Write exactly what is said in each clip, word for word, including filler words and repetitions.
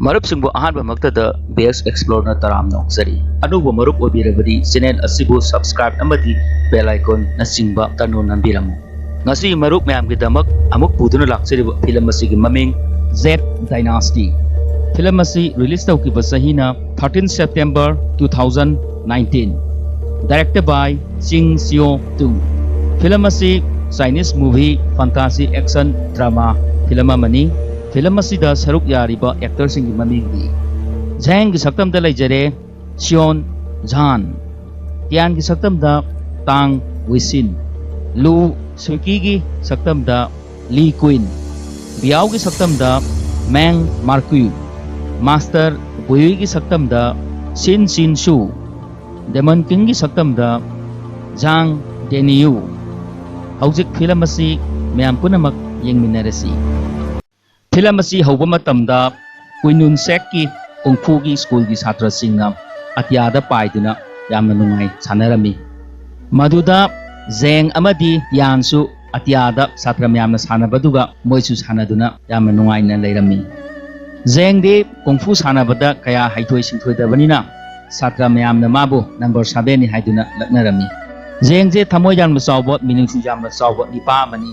ꯃꯔꯨꯞꯁꯤꯡꯕꯨ ꯑꯍꯥꯟꯕꯃꯛꯇꯗ B ꯑꯦꯁ ꯑꯦꯛꯁꯄ꯭ꯂꯣꯔꯅ ꯇꯔꯥꯝꯅ ꯑꯣꯛꯆꯔꯤ꯫ ꯑꯅꯧꯕ ꯃꯔꯨꯞ ꯑꯣꯏꯕꯤꯔꯕꯗꯤ ꯆꯦꯅꯦꯜ ꯑꯁꯤꯕꯨ ꯁꯕꯁꯀ꯭ꯔꯥꯏꯕ ꯑꯃꯗꯤ ꯕꯦꯜ ꯑꯥꯏꯀꯣꯟꯅꯆꯤꯡꯕ ꯇꯅꯨ ꯅꯝꯕꯤꯔꯝꯃꯨ꯫ ꯉꯁꯤ ꯃꯔꯨꯞ ꯃꯌꯥꯝꯒꯤꯗꯃꯛ ꯑꯃꯨꯛ ꯄꯨꯗꯨꯅ ꯂꯥꯛꯆꯔꯤꯕ ꯐꯤꯂꯝ ꯑꯁꯤꯒꯤ ꯃꯃꯤꯡ ꯖꯦꯠ ꯗꯥꯏꯅꯥꯁꯇꯤ꯫ ꯐꯤꯂꯝ ꯑꯁꯤ ꯔꯤꯂꯤꯖ ꯇꯧꯈꯤꯕ ꯆꯍꯤꯅ thirteen September two thousand nineteen꯫ Directed by Ching Seo Tung꯫ Film ꯑꯁꯤ Chinese movie fantasy action drama film ꯑꯃꯅꯤ꯫ ꯐꯤꯂꯝ ꯑꯁꯤꯗ ꯁꯔꯨꯛ ꯌꯥꯔꯤꯕ ꯑꯦꯛꯇꯔꯁꯤꯡꯒꯤ ꯃꯃꯤꯡꯗꯤ ꯖꯦꯡꯒꯤ ꯁꯛꯇꯝꯗ ꯂꯩꯖꯔꯦ ꯁꯤꯌꯣꯟ ꯖꯥꯟ, ꯇꯤꯌꯥꯟꯒꯤ ꯁꯛꯇꯝꯗ ꯇꯥꯡ ꯋꯤꯁꯤꯟ, ꯂꯨ ꯁꯨꯏꯀꯤꯒꯤ ꯁꯛꯇꯝꯗ ꯂꯤ ꯀꯨꯏꯟ, ꯕꯤꯌꯥꯎꯒꯤ ꯁꯛꯇꯝꯗ ꯃꯦꯡ ꯃꯥꯔꯀ꯭ꯌꯨ, ꯃꯥꯁꯇꯔ ꯕꯨꯌꯨꯏꯒꯤ ꯁꯛꯇꯝꯗ ꯁꯤꯟ ꯁꯤꯟ ꯁꯨ, ꯗꯦꯃꯟ ꯀꯤꯡꯒꯤ ꯁꯛꯇꯝꯗ ꯖꯥꯡ ꯗꯦꯅꯤꯌꯨ꯫ ꯍꯧꯖꯤꯛ ꯐꯤꯂꯝ ꯑꯁꯤ ꯃꯌꯥꯝ ꯄꯨꯝꯅꯃꯛ ꯌꯦꯡꯃꯤꯟꯅꯔꯁꯤ꯫ ꯐꯤꯂꯝ ꯑꯁꯤ ꯍꯧꯕ ꯃꯇꯝꯗ ꯀꯨꯏꯅꯨꯟ ꯁꯦꯛꯀꯤ ꯀꯨꯡꯐꯨꯒꯤ ꯁ꯭ꯀꯨꯜꯒꯤ ꯁꯥꯇ꯭ꯔꯁꯤꯡꯅ ꯑꯇꯤꯌꯥꯗ ꯄꯥꯏꯗꯨꯅ ꯌꯥꯝꯅ ꯅꯨꯡꯉꯥꯏ ꯁꯥꯟꯅꯔꯝꯃꯤ꯫ ꯃꯗꯨꯗ ꯖꯦꯡ ꯑꯃꯗꯤ ꯇꯤꯌꯥꯟꯁꯨ ꯑꯇꯤꯌꯥꯗ ꯁꯥꯇ꯭ꯔ ꯃꯌꯥꯝꯅ ꯁꯥꯟꯅꯕꯗꯨꯒ ꯃꯣꯏꯁꯨ ꯁꯥꯟꯅꯗꯨꯅ ꯌꯥꯝꯅ ꯅꯨꯡꯉꯥꯏꯅ ꯂꯩꯔꯝꯃꯤ꯫ ꯖꯦꯡꯗꯤ ꯀꯨꯡꯐꯨ ꯁꯥꯟꯅꯕꯗ ꯀꯌꯥ ꯍꯩꯊꯣꯏ ꯁꯤꯡꯊꯣꯏꯗꯕꯅꯤꯅ ꯁꯥꯇ꯭ꯔ ꯃꯌꯥꯝꯅ ꯃꯥꯕꯨ ꯅꯝꯕꯔ ꯁꯚꯦꯟꯅꯤ ꯍꯥꯏꯗꯨꯅ ꯂꯛꯅꯔꯝꯃꯤ꯫ ꯖꯦꯡꯁꯦ ꯊꯃꯣꯏ ꯌꯥꯝꯅ ꯆꯥꯎꯕ, ꯃꯤꯅꯨꯡꯁꯤ ꯌꯥꯝꯅ ꯆꯥꯎꯕ ꯅꯤꯄꯥ ꯑꯃꯅꯤ꯫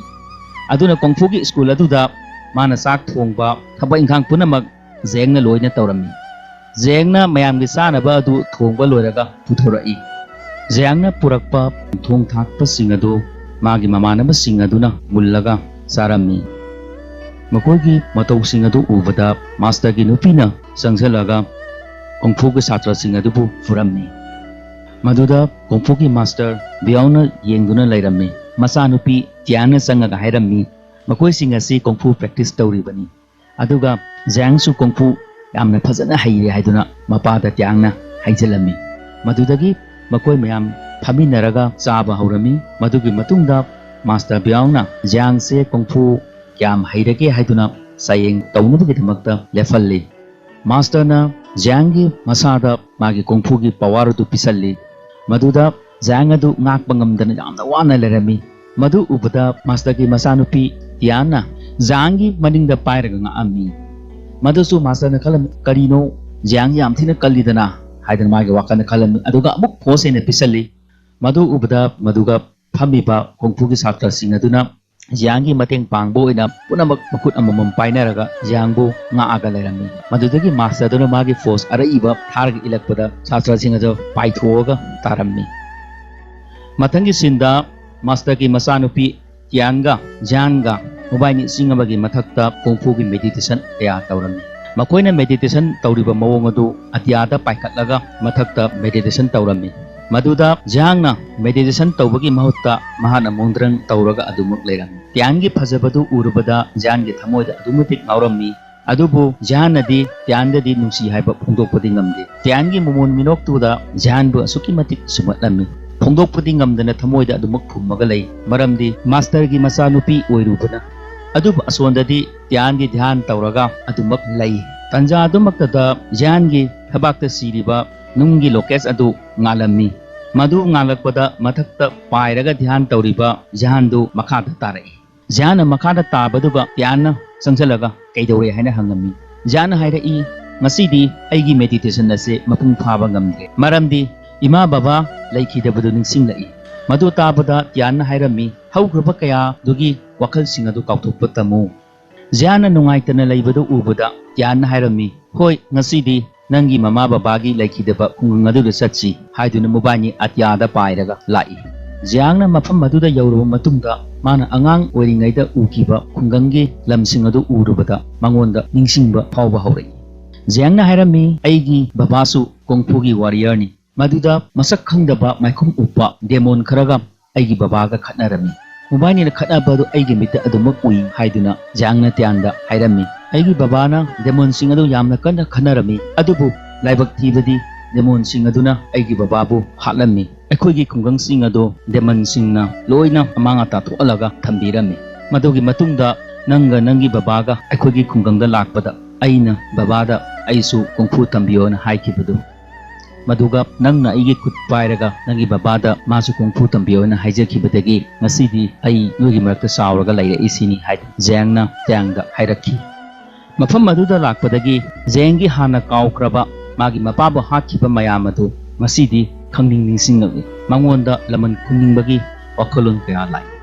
ꯑꯗꯨꯅ ꯀꯨꯡꯐꯨꯒꯤ ꯁ꯭ꯀꯨꯜ ꯑꯗꯨꯗ ꯃꯥꯅ ꯆꯥꯛ ꯊꯣꯡꯕ, ꯊꯕꯛ ꯏꯪꯈꯥꯡ ꯄꯨꯝꯅꯃꯛ ꯖꯦꯡꯅ ꯂꯣꯏꯅ ꯇꯧꯔꯝꯃꯤ꯫ ꯖꯦꯡꯅ ꯃꯌꯥꯝꯒꯤ ꯆꯥꯅꯕ ꯑꯗꯨ ꯊꯣꯡꯕ ꯂꯣꯏꯔꯒ ꯄꯨꯊꯣꯔꯛꯏ꯫ ꯖꯦꯡꯅ ꯄꯨꯔꯛꯄ ꯊꯣꯡ ꯊꯥꯛꯄꯁꯤꯡ ꯑꯗꯨ ꯃꯥꯒꯤ ꯃꯃꯥꯟꯅꯕꯁꯤꯡ ꯑꯗꯨꯅ ꯃꯨꯜꯂꯒ ꯆꯥꯔꯝꯃꯤ꯫ ꯃꯈꯣꯏꯒꯤ ꯃꯇꯧꯁꯤꯡ ꯑꯗꯨ ꯎꯕꯗ ꯃꯥꯁꯇꯔꯒꯤ ꯅꯨꯄꯤꯅ ꯆꯪꯁꯤꯜꯂꯒ ꯀꯨꯡꯐꯨꯒꯤ ꯁꯥꯇ꯭ꯔꯁꯤꯡ ꯑꯗꯨꯕꯨ ꯐꯨꯔꯝꯃꯤ꯫ ꯃꯗꯨꯗ ꯀꯨꯡꯐꯨꯒꯤ ꯃꯥꯁꯇꯔ ꯕꯤꯌꯥꯎꯅ ꯌꯦꯡꯗꯨꯅ ꯂꯩꯔꯝꯃꯤ꯫ ꯃꯆꯥꯅꯨꯄꯤ ꯇꯤꯌꯥꯟꯅ ꯆꯪꯉꯒ ꯍꯥꯏꯔꯝꯃꯤ, "ꯃꯈꯣꯏꯁꯤꯡ ꯑꯁꯤ ꯀꯨꯡꯐꯨ ꯄ꯭ꯔꯦꯛꯇꯤꯁ ꯇꯧꯔꯤꯕꯅꯤ"꯫ ꯑꯗꯨꯒ ꯖꯥꯡꯁꯨ ꯀꯨꯡꯐꯨ ꯌꯥꯝꯅ ꯐꯖꯅ ꯍꯩꯔꯦ ꯍꯥꯏꯗꯨꯅ ꯃꯄꯥꯗ ꯇꯤꯌꯥꯡꯅ ꯍꯥꯏꯖꯤꯜꯂꯝꯃꯤ꯫ ꯃꯗꯨꯗꯒꯤ ꯃꯈꯣꯏ ꯃꯌꯥꯝ ꯐꯝꯃꯤꯟꯅꯔꯒ ꯆꯥꯕ ꯍꯧꯔꯝꯃꯤ꯫ ꯃꯗꯨꯒꯤ ꯃꯇꯨꯡꯗ ꯃꯥꯁꯇꯔ ꯕꯤꯌꯥꯎꯅ ꯖꯥꯡꯁꯦ ꯀꯨꯡꯐꯨ ꯀꯌꯥꯝ ꯍꯩꯔꯒꯦ ꯍꯥꯏꯗꯨꯅ ꯆꯥꯌꯦꯡ ꯇꯧꯅꯕꯒꯤꯗꯃꯛꯇ ꯂꯦꯞꯍꯜꯂꯤ꯫ ꯃꯥꯁꯇꯔꯅ ꯖꯥꯡꯒꯤ ꯃꯁꯥꯗ ꯃꯥꯒꯤ ꯀꯨꯡꯐꯨꯒꯤ ꯄꯋꯥꯔ ꯑꯗꯨ ꯄꯤꯁꯜꯂꯤ꯫ ꯃꯗꯨꯗ ꯖꯥꯡ ꯑꯗꯨ ꯉꯥꯛꯄ ꯉꯝꯗꯅ ꯌꯥꯝꯅ ꯋꯥꯅ ꯂꯩꯔꯝꯃꯤ꯫ ꯃꯗꯨ ꯎꯕꯗ ꯃꯥꯁꯇꯔꯒꯤ ꯃꯆꯥꯅꯨꯄꯤ ꯇꯤꯌꯥꯟꯅ ꯖꯥꯡꯒꯤ ꯃꯅꯤꯡꯗ ꯄꯥꯏꯔꯒ ꯉꯥꯛꯑꯝꯃꯤ꯫ ꯃꯗꯨꯁꯨ ꯃꯥꯁꯇꯔꯅ ꯈꯜꯂꯝꯃꯤ, "ꯀꯔꯤꯅꯣ, ꯖꯤꯌꯥꯡ ꯌꯥꯝ ꯊꯤꯅ ꯀꯜꯂꯤꯗꯅ" ꯍꯥꯏꯗꯅ ꯃꯥꯒꯤ ꯋꯥꯈꯜꯗ ꯈꯜꯂꯝꯃꯤ꯫ ꯑꯗꯨꯒ ꯑꯃꯨꯛ ꯐꯣꯔꯁ ꯍꯦꯟꯅ ꯄꯤꯁꯜꯂꯤ꯫ ꯃꯗꯨ ꯎꯕꯗ ꯃꯗꯨꯒ ꯐꯝꯃꯤꯕ ꯈꯣꯡꯐꯨꯒꯤ ꯁꯥꯇ꯭ꯔꯁꯤꯡ ꯑꯗꯨꯅ ꯖꯤꯌꯥꯡꯒꯤ ꯃꯇꯦꯡ ꯄꯥꯡꯕ ꯑꯣꯏꯅ ꯄꯨꯝꯅꯃꯛ ꯃꯈꯨꯠ ꯑꯃꯃꯝ ꯄꯥꯏꯅꯔꯒ ꯖꯤꯌꯥꯡꯕꯨ ꯉꯥꯛꯑꯒ ꯂꯩꯔꯝꯃꯤ꯫ ꯃꯗꯨꯗꯒꯤ ꯃꯥꯁꯇꯔꯗꯨꯅ ꯃꯥꯒꯤ ꯐꯣꯔꯁ ꯑꯔꯛꯏꯕ ꯊꯥꯔꯒ ꯏꯜꯂꯛꯄꯗ ꯁꯥꯇ꯭ꯔꯁꯤꯡ ꯑꯗꯨ ꯄꯥꯏꯊꯣꯛꯑꯒ ꯇꯥꯔꯝꯃꯤ꯫ ꯃꯊꯪꯒꯤ ꯁꯤꯟꯗ ꯃꯥꯁꯇꯔꯒꯤ ꯃꯆꯥꯅꯨꯄꯤ ꯇꯤꯌꯥꯟꯒ ꯖꯤꯌꯥꯟꯒ ꯃꯣꯕꯥꯏꯅꯤ ꯆꯤꯡ ꯑꯃꯒꯤ ꯃꯊꯛꯇ ꯀꯣꯡꯐꯨꯒꯤ ꯃꯦꯗꯤꯇꯦꯁꯟ ꯀꯌꯥ ꯇꯧꯔꯝꯃꯤ꯫ ꯃꯈꯣꯏꯅ ꯃꯦꯗꯤꯇꯦꯁꯟ ꯇꯧꯔꯤꯕ ꯃꯑꯣꯡ ꯑꯗꯨ ꯑꯇꯤꯌꯥꯗ ꯄꯥꯏꯈꯠꯂꯒ ꯃꯊꯛꯇ ꯃꯦꯗꯤꯇꯦꯁꯟ ꯇꯧꯔꯝꯃꯤ꯫ ꯃꯗꯨꯗ ꯖꯤꯌꯥꯡꯅ ꯃꯦꯗꯤꯇꯦꯁꯟ ꯇꯧꯕꯒꯤ ꯃꯍꯨꯠꯇ ꯃꯍꯥꯛꯅ ꯃꯣꯟꯗ꯭ꯔꯪ ꯇꯧꯔꯒ ꯑꯗꯨꯃꯛ ꯂꯩꯔꯝꯃꯤ꯫ ꯇꯤꯌꯥꯟꯒꯤ ꯐꯖꯕꯗꯨ ꯎꯔꯨꯕꯗ ꯖꯤꯌꯥꯟꯒꯤ ꯊꯃꯣꯏꯗ ꯑꯗꯨꯛꯀꯤ ꯃꯇꯤꯛ ꯉꯥꯎꯔꯝꯃꯤ꯫ ꯑꯗꯨꯕꯨ ꯖꯤꯌꯥꯟꯅꯗꯤ ꯇꯤꯌꯥꯟꯗꯗꯤ ꯅꯨꯡꯁꯤ ꯍꯥꯏꯕ ꯐꯣꯡꯗꯣꯛꯄꯗꯤ ꯉꯝꯗꯦ꯫ ꯇꯤꯌꯥꯟꯒꯤ ꯃꯃꯣꯟ ꯃꯤꯅꯣꯛꯇꯨꯗ ꯖꯤꯌꯥꯟꯕꯨ ꯑꯁꯨꯛꯀꯤ ꯃꯇꯤꯛ ꯁꯨꯝꯍꯠꯂꯝꯃꯤ꯫ ꯐꯣꯡꯗꯣꯛꯄꯗꯤ ꯉꯝꯗꯅ ꯊꯃꯣꯏꯗ ꯑꯗꯨꯃꯛ ꯐꯨꯝꯃꯒ ꯂꯩ, ꯃꯔꯝꯗꯤ ꯃꯥꯁꯇꯔꯒꯤ ꯃꯆꯥꯅꯨꯄꯤ ꯑꯣꯏꯔꯨꯕꯅ꯫ ꯑꯗꯨꯕꯨ ꯑꯁꯣꯝꯗꯗꯤ ꯇꯤꯌꯥꯟꯗꯤ ꯙ꯭ꯌꯥꯟ ꯇꯧꯔꯒ ꯑꯗꯨꯃꯛ ꯂꯩ꯫ ꯇꯟꯖꯥ ꯑꯗꯨꯃꯛꯇꯗ ꯖꯤꯌꯥꯟꯒꯤ ꯊꯕꯥꯛꯇ ꯁꯤꯔꯤꯕ ꯅꯨꯡꯒꯤ ꯂꯣꯀꯦꯁ ꯑꯗꯨ ꯉꯥꯜꯂꯝꯃꯤ꯫ ꯃꯗꯨ ꯉꯥꯜꯂꯛꯄꯗ ꯃꯊꯛꯇ ꯄꯥꯏꯔꯒ ꯙ꯭ꯌꯥꯟ ꯇꯧꯔꯤꯕ ꯖꯤꯌꯥꯟꯗꯨ ꯃꯈꯥꯗ ꯇꯥꯔꯛꯏ꯫ ꯖꯤꯌꯥꯟꯅ ꯃꯈꯥꯗ ꯇꯥꯕꯗꯨꯒ ꯇꯤꯌꯥꯟꯅ ꯆꯪꯁꯤꯜꯂꯒ "ꯀꯩꯗꯧꯔꯦ?" ꯍꯥꯏꯅ ꯍꯪꯉꯝꯃꯤ꯫ ꯖꯤꯌꯥꯟꯅ ꯍꯥꯏꯔꯛꯏ, "ꯉꯁꯤꯗꯤ ꯑꯩꯒꯤ ꯃꯦꯗꯤꯇꯦꯁꯟ ꯑꯁꯦ ꯃꯄꯨꯡ ꯐꯥꯕ ꯉꯝꯗ꯭ꯔꯦ, ꯃꯔꯝꯗꯤ ꯏꯃꯥ ꯕꯕꯥ ꯂꯩꯈꯤꯗꯕꯗꯨ ꯅꯤꯡꯁꯤꯡꯂꯛꯏ꯫" ꯃꯗꯨ ꯇꯥꯕꯗ ꯇꯤꯌꯥꯟꯅ ꯍꯥꯏꯔꯝꯃꯤ, "ꯍꯧꯈ꯭ꯔꯕ ꯀꯌꯥꯗꯨꯒꯤ ꯋꯥꯈꯜꯁꯤꯡ ꯑꯗꯨ ꯀꯥꯎꯊꯣꯛꯄ ꯇꯝꯃꯨ꯫" ꯖꯤꯌꯥꯟꯅ ꯅꯨꯡꯉꯥꯏꯇꯅ ꯂꯩꯕꯗꯨ ꯎꯕꯗ ꯇꯤꯌꯥꯟꯅ ꯍꯥꯏꯔꯝꯃꯤ, "ꯍꯣꯏ, ꯉꯁꯤꯗꯤ ꯅꯪꯒꯤ ꯃꯃꯥ ꯕꯕꯥꯒꯤ ꯂꯩꯈꯤꯗꯕ ꯈꯨꯡꯒꯪ ꯑꯗꯨꯗ ꯆꯠꯁꯤ" ꯍꯥꯏꯗꯨꯅ ꯃꯕꯥꯅꯤ ꯑꯇꯤꯌꯥꯗ ꯄꯥꯏꯔꯒ ꯂꯥꯛꯏ꯫ ꯖꯤꯌꯥꯡꯅ ꯃꯐꯝ ꯑꯗꯨꯗ ꯌꯧꯔꯕ ꯃꯇꯨꯡꯗ ꯃꯥꯅ ꯑꯉꯥꯡ ꯑꯣꯏꯔꯤꯉꯩꯗ ꯎꯈꯤꯕ ꯈꯨꯡꯒꯪꯒꯤ ꯂꯝꯁꯤꯡ ꯑꯗꯨ ꯎꯔꯨꯕꯗ ꯃꯉꯣꯟꯗ ꯅꯤꯡꯁꯤꯡꯕ ꯐꯥꯎꯕ ꯍꯧꯔꯛꯏ꯫ ꯖꯤꯌꯥꯡꯅ ꯍꯥꯏꯔꯝꯃꯤ, "ꯑꯩꯒꯤ ꯕꯕꯥꯁꯨ ꯀꯣꯡꯐꯨꯒꯤ ꯋꯥꯔꯤꯌꯔꯅꯤ꯫ ꯃꯗꯨꯗ ꯃꯁꯛ ꯈꯪꯗꯕ ꯃꯥꯏꯈꯨꯝ ꯎꯞꯄ ꯗꯦꯃꯣꯟ ꯈꯔꯒ ꯑꯩꯒꯤ ꯕꯕꯥꯒ ꯈꯠꯅꯔꯝꯃꯤ꯫ ꯃꯕꯥꯅꯤꯅ ꯈꯠꯅꯕ ꯑꯗꯨ ꯑꯩꯒꯤ ꯃꯤꯠꯇ ꯑꯗꯨꯃꯛ ꯎꯏ" ꯍꯥꯏꯗꯨꯅ ꯖꯤꯌꯥꯡꯅ ꯇꯤꯌꯥꯟꯗ ꯍꯥꯏꯔꯝꯃꯤ꯫ "ꯑꯩꯒꯤ ꯕꯕꯥꯅ ꯗꯦꯃꯣꯟꯁꯤꯡ ꯑꯗꯨ ꯌꯥꯝꯅ ꯀꯟꯅ ꯈꯠꯅꯔꯝꯃꯤ, ꯑꯗꯨꯕꯨ ꯂꯥꯏꯕꯛ ꯊꯤꯕꯗꯤ ꯗꯦꯃꯣꯟꯁꯤꯡ ꯑꯗꯨꯅ ꯑꯩꯒꯤ ꯕꯕꯥꯕꯨ ꯍꯥꯠꯂꯝꯃꯤ꯫ ꯑꯩꯈꯣꯏꯒꯤ ꯈꯨꯡꯒꯪꯁꯤꯡ ꯑꯗꯨ ꯗꯦꯃꯣꯟꯁꯤꯡꯅ ꯂꯣꯏꯅ ꯑꯃꯥꯡ ꯑꯇꯥ ꯊꯣꯛꯍꯜꯂꯒ ꯊꯝꯕꯤꯔꯝꯃꯤ꯫ ꯃꯗꯨꯒꯤ ꯃꯇꯨꯡꯗ ꯅꯪꯒ ꯅꯪꯒꯤ ꯕꯕꯥꯒ ꯑꯩꯈꯣꯏꯒꯤ ꯈꯨꯡꯒꯪꯗ ꯂꯥꯛꯄꯗ ꯑꯩꯅ ꯕꯕꯥꯗ ꯑꯩꯁꯨ ꯀꯣꯡꯐꯨ ꯇꯝꯕꯤꯌꯣꯅ ꯍꯥꯏꯈꯤꯕꯗꯨ, ꯃꯗꯨꯒ ꯅꯪꯅ ꯑꯩꯒꯤ ꯈꯨꯠ ꯄꯥꯏꯔꯒ ꯅꯪꯒꯤ ꯕꯕꯥꯗ ꯃꯥꯁꯨ ꯀꯣꯡꯐꯨ ꯇꯝꯕꯤꯌꯣꯅ ꯍꯥꯏꯖꯈꯤꯕꯗꯒꯤ ꯉꯁꯤꯗꯤ ꯑꯩ ꯅꯣꯏꯒꯤ ꯃꯔꯛꯇ ꯆꯥꯎꯔꯒ ꯂꯩꯔꯛꯏꯁꯤꯅꯤ" ꯍꯥꯏꯗꯨꯅ ꯖꯤꯌꯥꯡꯅ ꯇꯤꯌꯥꯟꯗ ꯍꯥꯏꯔꯛꯈꯤ꯫ ꯃꯐꯝ ꯑꯗꯨꯗ ꯂꯥꯛꯄꯗꯒꯤ ꯖꯦꯡꯒꯤ ꯍꯥꯟꯅ ꯀꯥꯎꯈ꯭ꯔꯕ ꯃꯥꯒꯤ ꯃꯄꯥꯕꯨ ꯍꯥꯠꯈꯤꯕ ꯃꯌꯥꯝ ꯑꯗꯨ ꯉꯁꯤꯗꯤ ꯈꯪꯅꯤꯡ ꯅꯤꯡꯁꯤꯡꯂꯛꯏ꯫ ꯃꯉꯣꯟꯗ ꯂꯃꯟ ꯈꯨꯝꯅꯤꯡꯕꯒꯤ ꯋꯥꯈꯜꯂꯣꯟ ꯀꯌꯥ ꯂꯥꯛꯏ꯫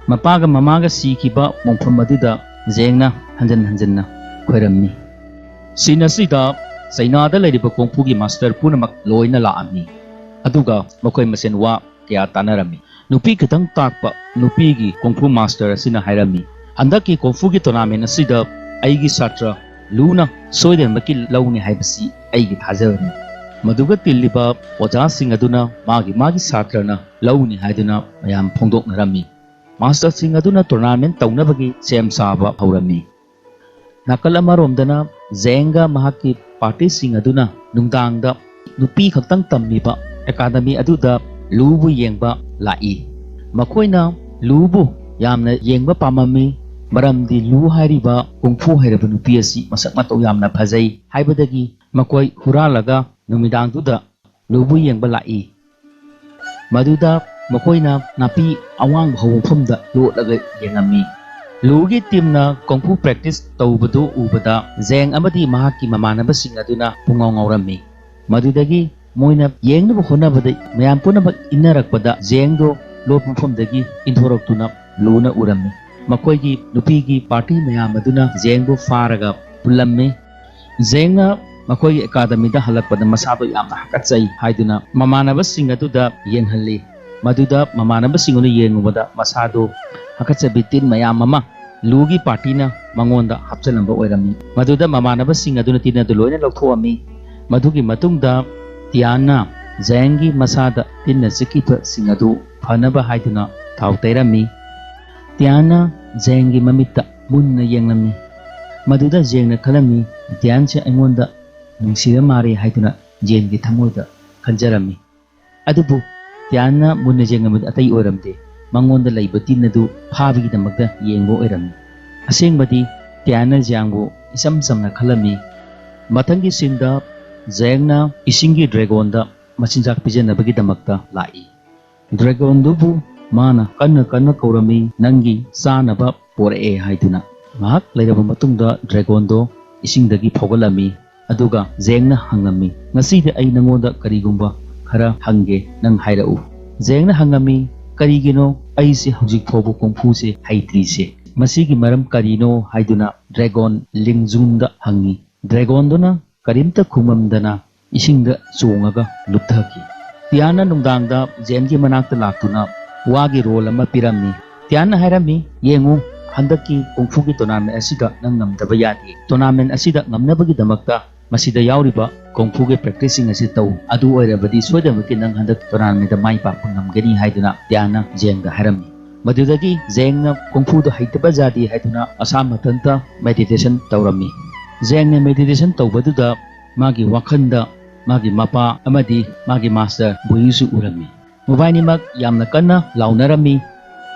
ꯃꯄꯥꯒ ꯃꯃꯥꯒ ꯁꯤꯈꯤꯕ ꯃꯣꯡꯐꯝ ꯑꯗꯨꯗ ꯖꯦꯡꯅ ꯍꯟꯖꯟ ꯍꯟꯖꯟꯅ ꯈꯣꯏꯔꯝꯃꯤ꯫ ꯁꯤꯟ ꯑꯁꯤꯗ ꯆꯩꯅꯥꯗ ꯂꯩꯔꯤꯕ ꯀꯣꯡꯐꯨꯒꯤ ꯃꯥꯁꯇꯔ ꯄꯨꯝꯅꯃꯛ ꯂꯣꯏꯅ ꯂꯥꯛꯑꯝꯃꯤ꯫ ꯑꯗꯨꯒ ꯃꯈꯣꯏ ꯃꯁꯦꯟ ꯋꯥ ꯀꯌꯥ ꯇꯥꯟꯅꯔꯝꯃꯤ꯫ ꯅꯨꯄꯤ ꯈꯤꯇꯪ ꯇꯥꯛꯄ ꯅꯨꯄꯤꯒꯤ ꯀꯣꯡꯐꯨ ꯃꯥꯁꯇꯔ ꯑꯁꯤꯅ ꯍꯥꯏꯔꯝꯃꯤ, "ꯍꯟꯗꯛꯀꯤ ꯀꯣꯡꯐꯨꯒꯤ ꯇꯣꯔꯅꯥꯃꯦꯟ ꯑꯁꯤꯗ ꯑꯩꯒꯤ ꯁꯥꯇ꯭ꯔ ꯂꯨꯅ ꯁꯣꯏꯗꯅꯃꯛꯀꯤ ꯂꯧꯅꯤ ꯍꯥꯏꯕꯁꯤ ꯑꯩꯒꯤ ꯊꯥꯖꯕꯅꯤ"꯫ ꯃꯗꯨꯒ ꯇꯤꯜꯂꯤꯕ ꯑꯣꯖꯥꯁꯤꯡ ꯑꯗꯨꯅ ꯃꯥꯒꯤ ꯃꯥꯒꯤ ꯁꯥꯇ꯭ꯔꯅ ꯂꯧꯅꯤ ꯍꯥꯏꯗꯨꯅ ꯃꯌꯥꯝ ꯐꯣꯡꯗꯣꯛꯅꯔꯝꯃꯤ꯫ ꯃꯥꯁꯇꯔꯁꯤꯡ ꯑꯗꯨꯅ ꯇꯣꯔꯅꯥꯃꯦꯟ ꯇꯧꯅꯕꯒꯤ ꯁꯦꯝ ꯁꯥꯕ ꯍꯧꯔꯝꯃꯤ꯫ ꯅꯥꯀꯜ ꯑꯃꯔꯣꯝꯗꯅ ꯖꯦꯡꯒ ꯃꯍꯥꯛꯀꯤ ꯄꯥꯔꯇꯤꯁꯤꯡ ꯑꯗꯨꯅ ꯅꯨꯡꯗꯥꯡꯗ ꯅꯨꯄꯤ ꯈꯛꯇꯪ ꯇꯝꯂꯤꯕ ꯑꯦꯀꯥꯗꯃꯤ ꯑꯗꯨꯗ ꯂꯨꯕꯨ ꯌꯦꯡꯕ ꯂꯥꯛꯏ꯫ ꯃꯈꯣꯏꯅ ꯂꯨꯕꯨ ꯌꯥꯝꯅ ꯌꯦꯡꯕ ꯄꯥꯝꯃꯝꯃꯤ, ꯃꯔꯝꯗꯤ ꯂꯨ ꯍꯥꯏꯔꯤꯕ ꯀꯨꯡꯐꯨ ꯍꯩꯔꯕ ꯅꯨꯄꯤ ꯑꯁꯤ ꯃꯁꯛ ꯃꯇꯧ ꯌꯥꯝꯅ ꯐꯖꯩ ꯍꯥꯏꯕꯗꯒꯤ ꯃꯈꯣꯏ ꯍꯨꯔꯥꯜꯂꯒ ꯅꯨꯃꯤꯗꯥꯡꯗꯨꯗ ꯂꯨꯕꯨ ꯌꯦꯡꯕ ꯂꯥꯛꯏ꯫ ꯃꯗꯨꯗ ꯃꯈꯣꯏꯅ ꯅꯥꯄꯤ ꯑꯋꯥꯡꯕ ꯍꯧꯕ ꯃꯐꯝꯗ ꯂꯣꯠꯂꯒ ꯌꯦꯡꯉꯝꯃꯤ꯫ ꯂꯨꯒꯤ ꯇꯤꯝꯅ ꯀꯣꯡꯐꯨ ꯄ꯭ꯔꯦꯛꯇꯤꯁ ꯇꯧꯕꯗꯨ ꯎꯕꯗ ꯖꯦꯡ ꯑꯃꯗꯤ ꯃꯍꯥꯛꯀꯤ ꯃꯃꯥꯟꯅꯕꯁꯤꯡ ꯑꯗꯨꯅ ꯄꯨꯡꯉꯥꯎ ꯉꯥꯎꯔꯝꯃꯤ꯫ ꯃꯗꯨꯗꯒꯤ ꯃꯣꯏꯅ ꯌꯦꯡꯅꯕ ꯍꯣꯠꯅꯕꯗ ꯃꯌꯥꯝ ꯄꯨꯝꯅꯃꯛ ꯏꯟꯅꯔꯛꯄꯗ ꯖꯦꯡꯗꯣ ꯂꯣꯠꯄ ꯃꯐꯝꯗꯒꯤ ꯏꯟꯊꯣꯔꯛꯇꯨꯅ ꯂꯨꯅ ꯎꯔꯝꯃꯤ꯫ ꯃꯈꯣꯏꯒꯤ ꯅꯨꯄꯤꯒꯤ ꯄꯥꯔꯇꯤ ꯃꯌꯥꯝ ꯑꯗꯨꯅ ꯖꯦꯡꯕꯨ ꯐꯥꯔꯒ ꯄꯨꯜꯂꯝꯃꯤ꯫ ꯖꯦꯡꯅ ꯃꯈꯣꯏꯒꯤ ꯑꯦꯀꯥꯗꯃꯤꯗ ꯍꯜꯂꯛꯄꯗ ꯃꯁꯥꯗꯣ ꯌꯥꯝꯅ ꯍꯥꯀꯠꯆꯩ ꯍꯥꯏꯗꯨꯅ ꯃꯃꯥꯟꯅꯕꯁꯤꯡ ꯑꯗꯨꯗ ꯌꯦꯡꯍꯜꯂꯤ꯫ ꯃꯗꯨꯗ ꯃꯃꯥꯟꯅꯕꯁꯤꯡ ꯑꯗꯨ ꯌꯦꯡꯉꯨꯕꯗ ꯃꯁꯥꯗꯣ ꯍꯥꯀꯠꯆꯕꯤ ꯇꯤꯟ ꯃꯌꯥꯝ ꯑꯃ ꯂꯨꯒꯤ ꯄꯥꯔꯇꯤꯅ ꯃꯉꯣꯟꯗ ꯍꯥꯞꯆꯤꯜꯂꯝꯕ ꯑꯣꯏꯔꯝꯃꯤ꯫ ꯃꯗꯨꯗ ꯃꯃꯥꯟꯅꯕꯁꯤꯡ ꯑꯗꯨꯅ ꯇꯤꯟ ꯑꯗꯨ ꯂꯣꯏꯅ ꯂꯧꯊꯣꯛꯑꯝꯃꯤ꯫ ꯃꯗꯨꯒꯤ ꯃꯇꯨꯡꯗ ꯇꯤꯌꯥꯟꯅ ꯖꯦꯡꯒꯤ ꯃꯁꯥꯗ ꯇꯤꯟꯅ ꯆꯤꯛꯈꯤꯕꯁꯤꯡ ꯑꯗꯨ ꯐꯅꯕ ꯍꯥꯏꯗꯨꯅ ꯊꯥꯎ ꯇꯩꯔꯝꯃꯤ꯫ ꯇꯤꯌꯥꯟꯅ ꯖꯦꯡꯒꯤ ꯃꯃꯤꯠꯇ ꯃꯨꯟꯅ ꯌꯦꯡꯂꯝꯃꯤ꯫ ꯃꯗꯨꯗ ꯖꯦꯡꯅ ꯈꯜꯂꯝꯃꯤ, "ꯇꯤꯌꯥꯟꯁꯦ ꯑꯩꯉꯣꯟꯗ ꯅꯨꯡꯁꯤꯕ ꯃꯥꯜꯂꯤ" ꯍꯥꯏꯗꯨꯅ ꯖꯦꯡꯒꯤ ꯊꯃꯣꯏꯗ ꯈꯟꯖꯔꯝꯃꯤ꯫ ꯑꯗꯨꯕꯨ ꯇꯤꯌꯥꯟꯅ ꯃꯨꯟꯅ ꯌꯦꯡꯂꯝꯕꯗꯤ ꯑꯇꯩ ꯑꯣꯏꯔꯝꯗꯦ꯫ ꯃꯉꯣꯟꯗ ꯂꯩꯕ ꯇꯤꯟ ꯑꯗꯨ ꯐꯥꯕꯒꯤꯗꯃꯛꯇ ꯌꯦꯡꯕ ꯑꯣꯏꯔꯝꯃꯤ꯫ ꯑꯁꯦꯡꯕꯗꯤ ꯇꯤꯌꯥꯟꯅ ꯖꯦꯡꯕꯨ ꯏꯆꯝ ꯆꯝꯅ ꯈꯜꯂꯝꯃꯤ꯫ ꯃꯊꯪꯒꯤ ꯁꯤꯟꯗ ꯖꯦꯡꯅ ꯏꯁꯤꯡꯒꯤ ꯗ꯭ꯔꯦꯒꯣꯟꯗ ꯃꯆꯤꯟꯖꯥꯛ ꯄꯤꯖꯅꯕꯒꯤꯗꯃꯛꯇ ꯂꯥꯛꯏ꯫ ꯗ꯭ꯔꯦꯒꯣꯟꯗꯨꯕꯨ ꯃꯥꯅ ꯀꯟꯅ ꯀꯟꯅ ꯀꯧꯔꯝꯃꯤ, "ꯅꯪꯒꯤ ꯆꯥꯅꯕ ꯄꯣꯔꯛꯑꯦ" ꯍꯥꯏꯗꯨꯅ꯫ ꯉꯥꯏꯍꯥꯛ ꯂꯩꯔꯕ ꯃꯇꯨꯡꯗ ꯗ꯭ꯔꯦꯒꯣꯟꯗꯣ ꯏꯁꯤꯡꯗꯒꯤ ꯐꯥꯎꯒꯠꯂꯝꯃꯤ꯫ ꯑꯗꯨꯒ ꯖꯦꯡꯅ ꯍꯪꯉꯝꯃꯤ, "ꯉꯁꯤꯗꯤ ꯑꯩ ꯅꯉꯣꯟꯗ ꯀꯔꯤꯒꯨꯝꯕ ꯈꯔ ꯍꯪꯒꯦ, ꯅꯪ ꯍꯥꯏꯔꯛꯎ꯫" ꯖꯦꯡꯅ ꯍꯪꯉꯝꯃꯤ, "ꯀꯔꯤꯒꯤꯅꯣ ꯑꯩꯁꯦ ꯍꯧꯖꯤꯛ ꯐꯥꯎꯕ ꯀꯣꯡꯐꯨꯁꯦ ꯍꯩꯇ꯭ꯔꯤꯁꯦ? ꯃꯁꯤꯒꯤ ꯃꯔꯝ ꯀꯔꯤꯅꯣ?" ꯍꯥꯏꯗꯨꯅ ꯗ꯭ꯔꯦꯒꯣꯟ ꯂꯤꯡꯖꯨꯝꯗ ꯍꯪꯉꯤ꯫ ꯗ꯭ꯔꯦꯒꯣꯟꯗꯨꯅ ꯀꯔꯤꯝꯇ ꯈꯨꯝꯃꯝꯗꯅ ꯏꯁꯤꯡꯗ ꯆꯣꯡꯉꯒ ꯂꯨꯞꯊꯈꯤ꯫ ꯇꯤꯌꯥꯟꯅ ꯅꯨꯡꯗꯥꯡꯗ ꯖꯦꯟꯒꯤ ꯃꯅꯥꯛꯇ ꯂꯥꯛꯇꯨꯅ ꯋꯥꯒꯤ ꯔꯣꯜ ꯑꯃ ꯄꯤꯔꯝꯃꯤ꯫ ꯇꯤꯌꯥꯟꯅ ꯍꯥꯏꯔꯝꯃꯤ, "ꯌꯦꯡꯉꯨ, ꯍꯟꯗꯛꯀꯤ ꯀꯣꯡꯐꯨꯒꯤ ꯇꯣꯔꯅꯥꯃꯦꯟ ꯑꯁꯤꯗ ꯅꯪ ꯉꯝꯗꯕ ꯌꯥꯗꯦ꯫ ꯇꯣꯔꯅꯥꯃꯦꯟ ꯑꯁꯤꯗ ꯉꯝꯅꯕꯒꯤꯗꯃꯛꯇ ꯃꯁꯤꯗ ꯌꯥꯎꯔꯤꯕ ꯀꯣꯡꯐꯨꯒꯤ ꯄ꯭ꯔꯦꯛꯇꯤꯁꯁꯤꯡ ꯑꯁꯤ ꯇꯧ꯫ ꯑꯗꯨ ꯑꯣꯏꯔꯕꯗꯤ ꯁꯣꯏꯗꯅꯃꯛꯀꯤ ꯅꯪ ꯍꯟꯗꯛ ꯇꯣꯔꯅꯥꯃꯦꯟꯗ ꯃꯥꯏ ꯄꯥꯛꯄ ꯉꯝꯒꯅꯤ" ꯍꯥꯏꯗꯨꯅ ꯇꯤꯌꯥꯟꯅ ꯖꯦꯡꯗ ꯍꯥꯏꯔꯝꯃꯤ꯫ ꯃꯗꯨꯗꯒꯤ ꯖꯦꯡꯅ ꯀꯣꯡꯐꯨꯗꯣ ꯍꯩꯇꯕ ꯌꯥꯗꯦ ꯍꯥꯏꯗꯨꯅ ꯃꯁꯥ ꯃꯊꯟꯇ ꯃꯦꯗꯤꯇꯦꯁꯟ ꯇꯧꯔꯝꯃꯤ꯫ ꯖꯦꯡꯅ ꯃꯦꯗꯤꯇꯦꯁꯟ ꯇꯧꯕꯗꯨꯗ ꯃꯥꯒꯤ ꯋꯥꯈꯜꯗ ꯃꯥꯒꯤ ꯃꯄꯥ ꯑꯃꯗꯤ ꯃꯥꯒꯤ ꯃꯥꯁꯇꯔ ꯕꯨꯌꯤꯁꯨ ꯎꯔꯝꯃꯤ꯫ ꯃꯕꯥꯏꯅꯤꯃꯛ ꯌꯥꯝꯅ ꯀꯟꯅ ꯂꯥꯎꯅꯔꯝꯃꯤ꯫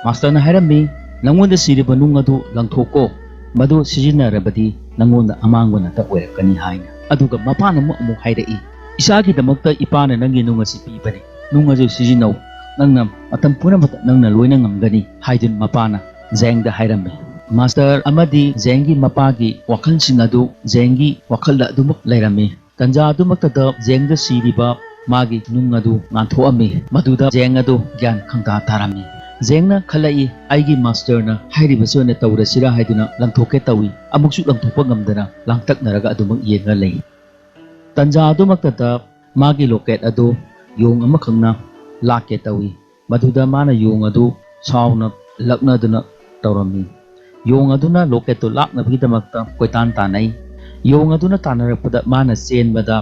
ꯃꯥꯁꯇꯔꯅ ꯍꯥꯏꯔꯝꯃꯤ, "ꯅꯉꯣꯟꯗ ꯁꯤꯔꯤꯕ ꯅꯨꯡ ꯑꯗꯨ ꯂꯪꯊꯣꯛꯀꯣ, ꯃꯗꯨ ꯁꯤꯖꯤꯟꯅꯔꯕꯗꯤ ꯅꯉꯣꯟꯗ ꯑꯃꯥꯡꯕ ꯅꯠꯇ ꯑꯣꯏꯔꯛꯀꯅꯤ" ꯍꯥꯏꯅ꯫ ꯑꯗꯨꯒ ꯃꯄꯥꯅ ꯑꯃꯨꯛ ꯑꯃꯨꯛ ꯍꯥꯏꯔꯛꯏ, "ꯏꯆꯥꯒꯤꯗꯃꯛꯇ ꯏꯄꯥꯅ ꯅꯪꯒꯤ ꯅꯨꯡ ꯑꯁꯤ ꯄꯤꯕꯅꯤ, ꯅꯨꯡ ꯑꯗꯨ ꯁꯤꯖꯤꯟꯅꯧ, ꯅꯪꯅ ꯃꯇꯝ ꯄꯨꯝꯅꯃꯛꯇ ꯅꯪꯅ ꯂꯣꯏꯅ ꯉꯝꯒꯅꯤ" ꯍꯥꯏꯗꯨꯅ ꯃꯄꯥꯅ ꯖꯦꯡꯗ ꯍꯥꯏꯔꯝꯃꯤ꯫ ꯃꯥꯁꯇꯔ ꯑꯃꯗꯤ ꯖꯦꯡꯒꯤ ꯃꯄꯥꯒꯤ ꯋꯥꯈꯜꯁꯤꯡ ꯑꯗꯨ ꯖꯦꯡꯒꯤ ꯋꯥꯈꯜꯗ ꯑꯗꯨꯃꯛ ꯂꯩꯔꯝꯃꯤ꯫ ꯇꯟꯖꯥ ꯑꯗꯨꯃꯛꯇꯗ ꯖꯦꯡꯗ ꯁꯤꯔꯤꯕ ꯃꯥꯒꯤ ꯅꯨꯡ ꯑꯗꯨ ꯉꯥꯟꯊꯣꯛꯑꯝꯃꯤ꯫ ꯃꯗꯨꯗ ꯖꯦꯡ ꯑꯗꯨ ꯒ꯭ꯌꯥꯟ ꯈꯪꯇꯥ ꯇꯥꯔꯝꯃꯤ꯫ ꯖꯦꯡꯅ ꯈꯜꯂꯛꯏ, "ꯑꯩꯒꯤ ꯃꯥꯁꯇꯔꯅ ꯍꯥꯏꯔꯤꯕꯁꯤ ꯑꯣꯏꯅ ꯇꯧꯔꯁꯤꯔꯥ?" ꯍꯥꯏꯗꯨꯅ ꯂꯪꯊꯣꯛꯀꯦ ꯇꯧꯏ꯫ ꯑꯃꯨꯛꯁꯨ ꯂꯪꯊꯣꯛꯄ ꯉꯝꯗꯅ ꯂꯥꯡꯇꯛꯅꯔꯒ ꯑꯗꯨꯃꯛ ꯌꯦꯡꯉ ꯂꯩ꯫ ꯇꯟꯖꯥ ꯑꯗꯨꯃꯛꯇꯗ ꯃꯥꯒꯤ ꯂꯣꯀꯦꯠ ꯑꯗꯨ ꯌꯣꯡ ꯑꯃꯈꯛꯅ ꯂꯥꯛꯀꯦ ꯇꯧꯏ꯫ ꯃꯗꯨꯗ ꯃꯥꯅ ꯌꯣꯡ ꯑꯗꯨ ꯁꯥꯎꯅ ꯂꯛꯅꯗꯨꯅ ꯇꯧꯔꯝꯃꯤ꯫ ꯌꯣꯡ ꯑꯗꯨꯅ ꯂꯣꯀꯦꯠꯇꯨ ꯂꯥꯛꯅꯕꯒꯤꯗꯃꯛꯇ ꯀꯣꯏꯇꯥꯟ ꯇꯥꯟꯅꯩ꯫ ꯌꯣꯡ ꯑꯗꯨꯅ ꯇꯥꯟꯅꯔꯛꯄꯗ ꯃꯥꯅ ꯆꯦꯟꯕꯗ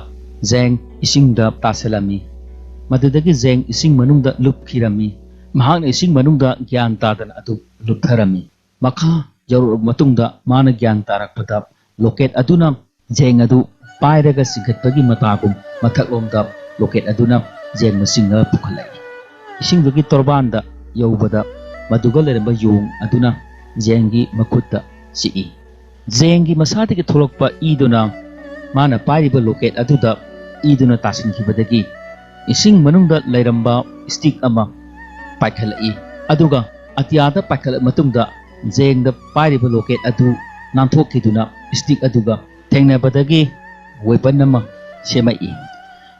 ꯖꯦꯡ ꯏꯁꯤꯡꯗ ꯇꯥꯁꯤꯜꯂꯝꯃꯤ꯫ ꯃꯗꯨꯗꯒꯤ ꯖꯦꯡ ꯏꯁꯤꯡ ꯃꯅꯨꯡꯗ ꯂꯨꯞꯈꯤꯔꯝꯃꯤ꯫ ꯃꯍꯥꯛꯅ ꯏꯁꯤꯡ ꯃꯅꯨꯡꯗ ꯒ꯭ꯌꯥꯟ ꯇꯥꯗꯅ ꯑꯗꯨꯝ ꯂꯨꯞꯊꯔꯝꯃꯤ꯫ ꯃꯈꯥ ꯌꯧꯔꯛꯂꯕ ꯃꯇꯨꯡꯗ ꯃꯥꯅ ꯒ꯭ꯌꯥꯟ ꯇꯥꯔꯛꯄꯗ ꯂꯣꯀꯦꯠ ꯑꯗꯨꯅ ꯖꯦꯡ ꯑꯗꯨ ꯄꯥꯏꯔꯒ ꯆꯤꯡꯈꯠꯄꯒꯤ ꯃꯇꯥꯒꯨꯝ ꯃꯊꯛꯂꯣꯝꯗ ꯂꯣꯀꯦꯠ ꯑꯗꯨꯅ ꯖꯦꯡꯕꯨ ꯆꯤꯡꯉꯒ ꯄꯨꯈꯠꯂꯛꯏ꯫ ꯏꯁꯤꯡꯗꯨꯒꯤ ꯇꯣꯔꯕꯥꯟꯗ ꯌꯧꯕꯗ ꯃꯗꯨꯒ ꯂꯩꯔꯝꯕ ꯌꯣꯡ ꯑꯗꯨꯅ ꯖꯦꯡꯒꯤ ꯃꯈꯨꯠꯇ ꯆꯤꯛꯏ꯫ ꯖꯦꯡꯒꯤ ꯃꯁꯥꯗꯒꯤ ꯊꯣꯛꯂꯛꯄ ꯏꯗꯨꯅ ꯃꯥꯅ ꯄꯥꯏꯔꯤꯕ ꯂꯣꯀꯦꯠ ꯑꯗꯨꯗ ꯏꯗꯨꯅ ꯇꯥꯁꯤꯟꯈꯤꯕꯗꯒꯤ ꯏꯁꯤꯡ ꯃꯅꯨꯡꯗ ꯂꯩꯔꯝꯕ ꯁ꯭ꯇꯤꯛ ꯑꯃ ꯄꯥꯏꯈꯠꯂꯛꯏ꯫ ꯑꯗꯨꯒ ꯑꯇꯤꯌꯥꯗ ꯄꯥꯏꯈꯠꯂꯛ ꯃꯇꯨꯡꯗ ꯖꯦꯡꯗ ꯄꯥꯏꯔꯤꯕ ꯂꯣꯀꯦꯠ ꯑꯗꯨ ꯅꯥꯟꯊꯣꯛꯈꯤꯗꯨꯅ ꯁ꯭ꯇꯤꯛ ꯑꯗꯨꯒ ꯊꯦꯡꯅꯕꯗꯒꯤ ꯋꯦꯄꯟ ꯑꯃ ꯁꯦꯝꯃꯛꯏ꯫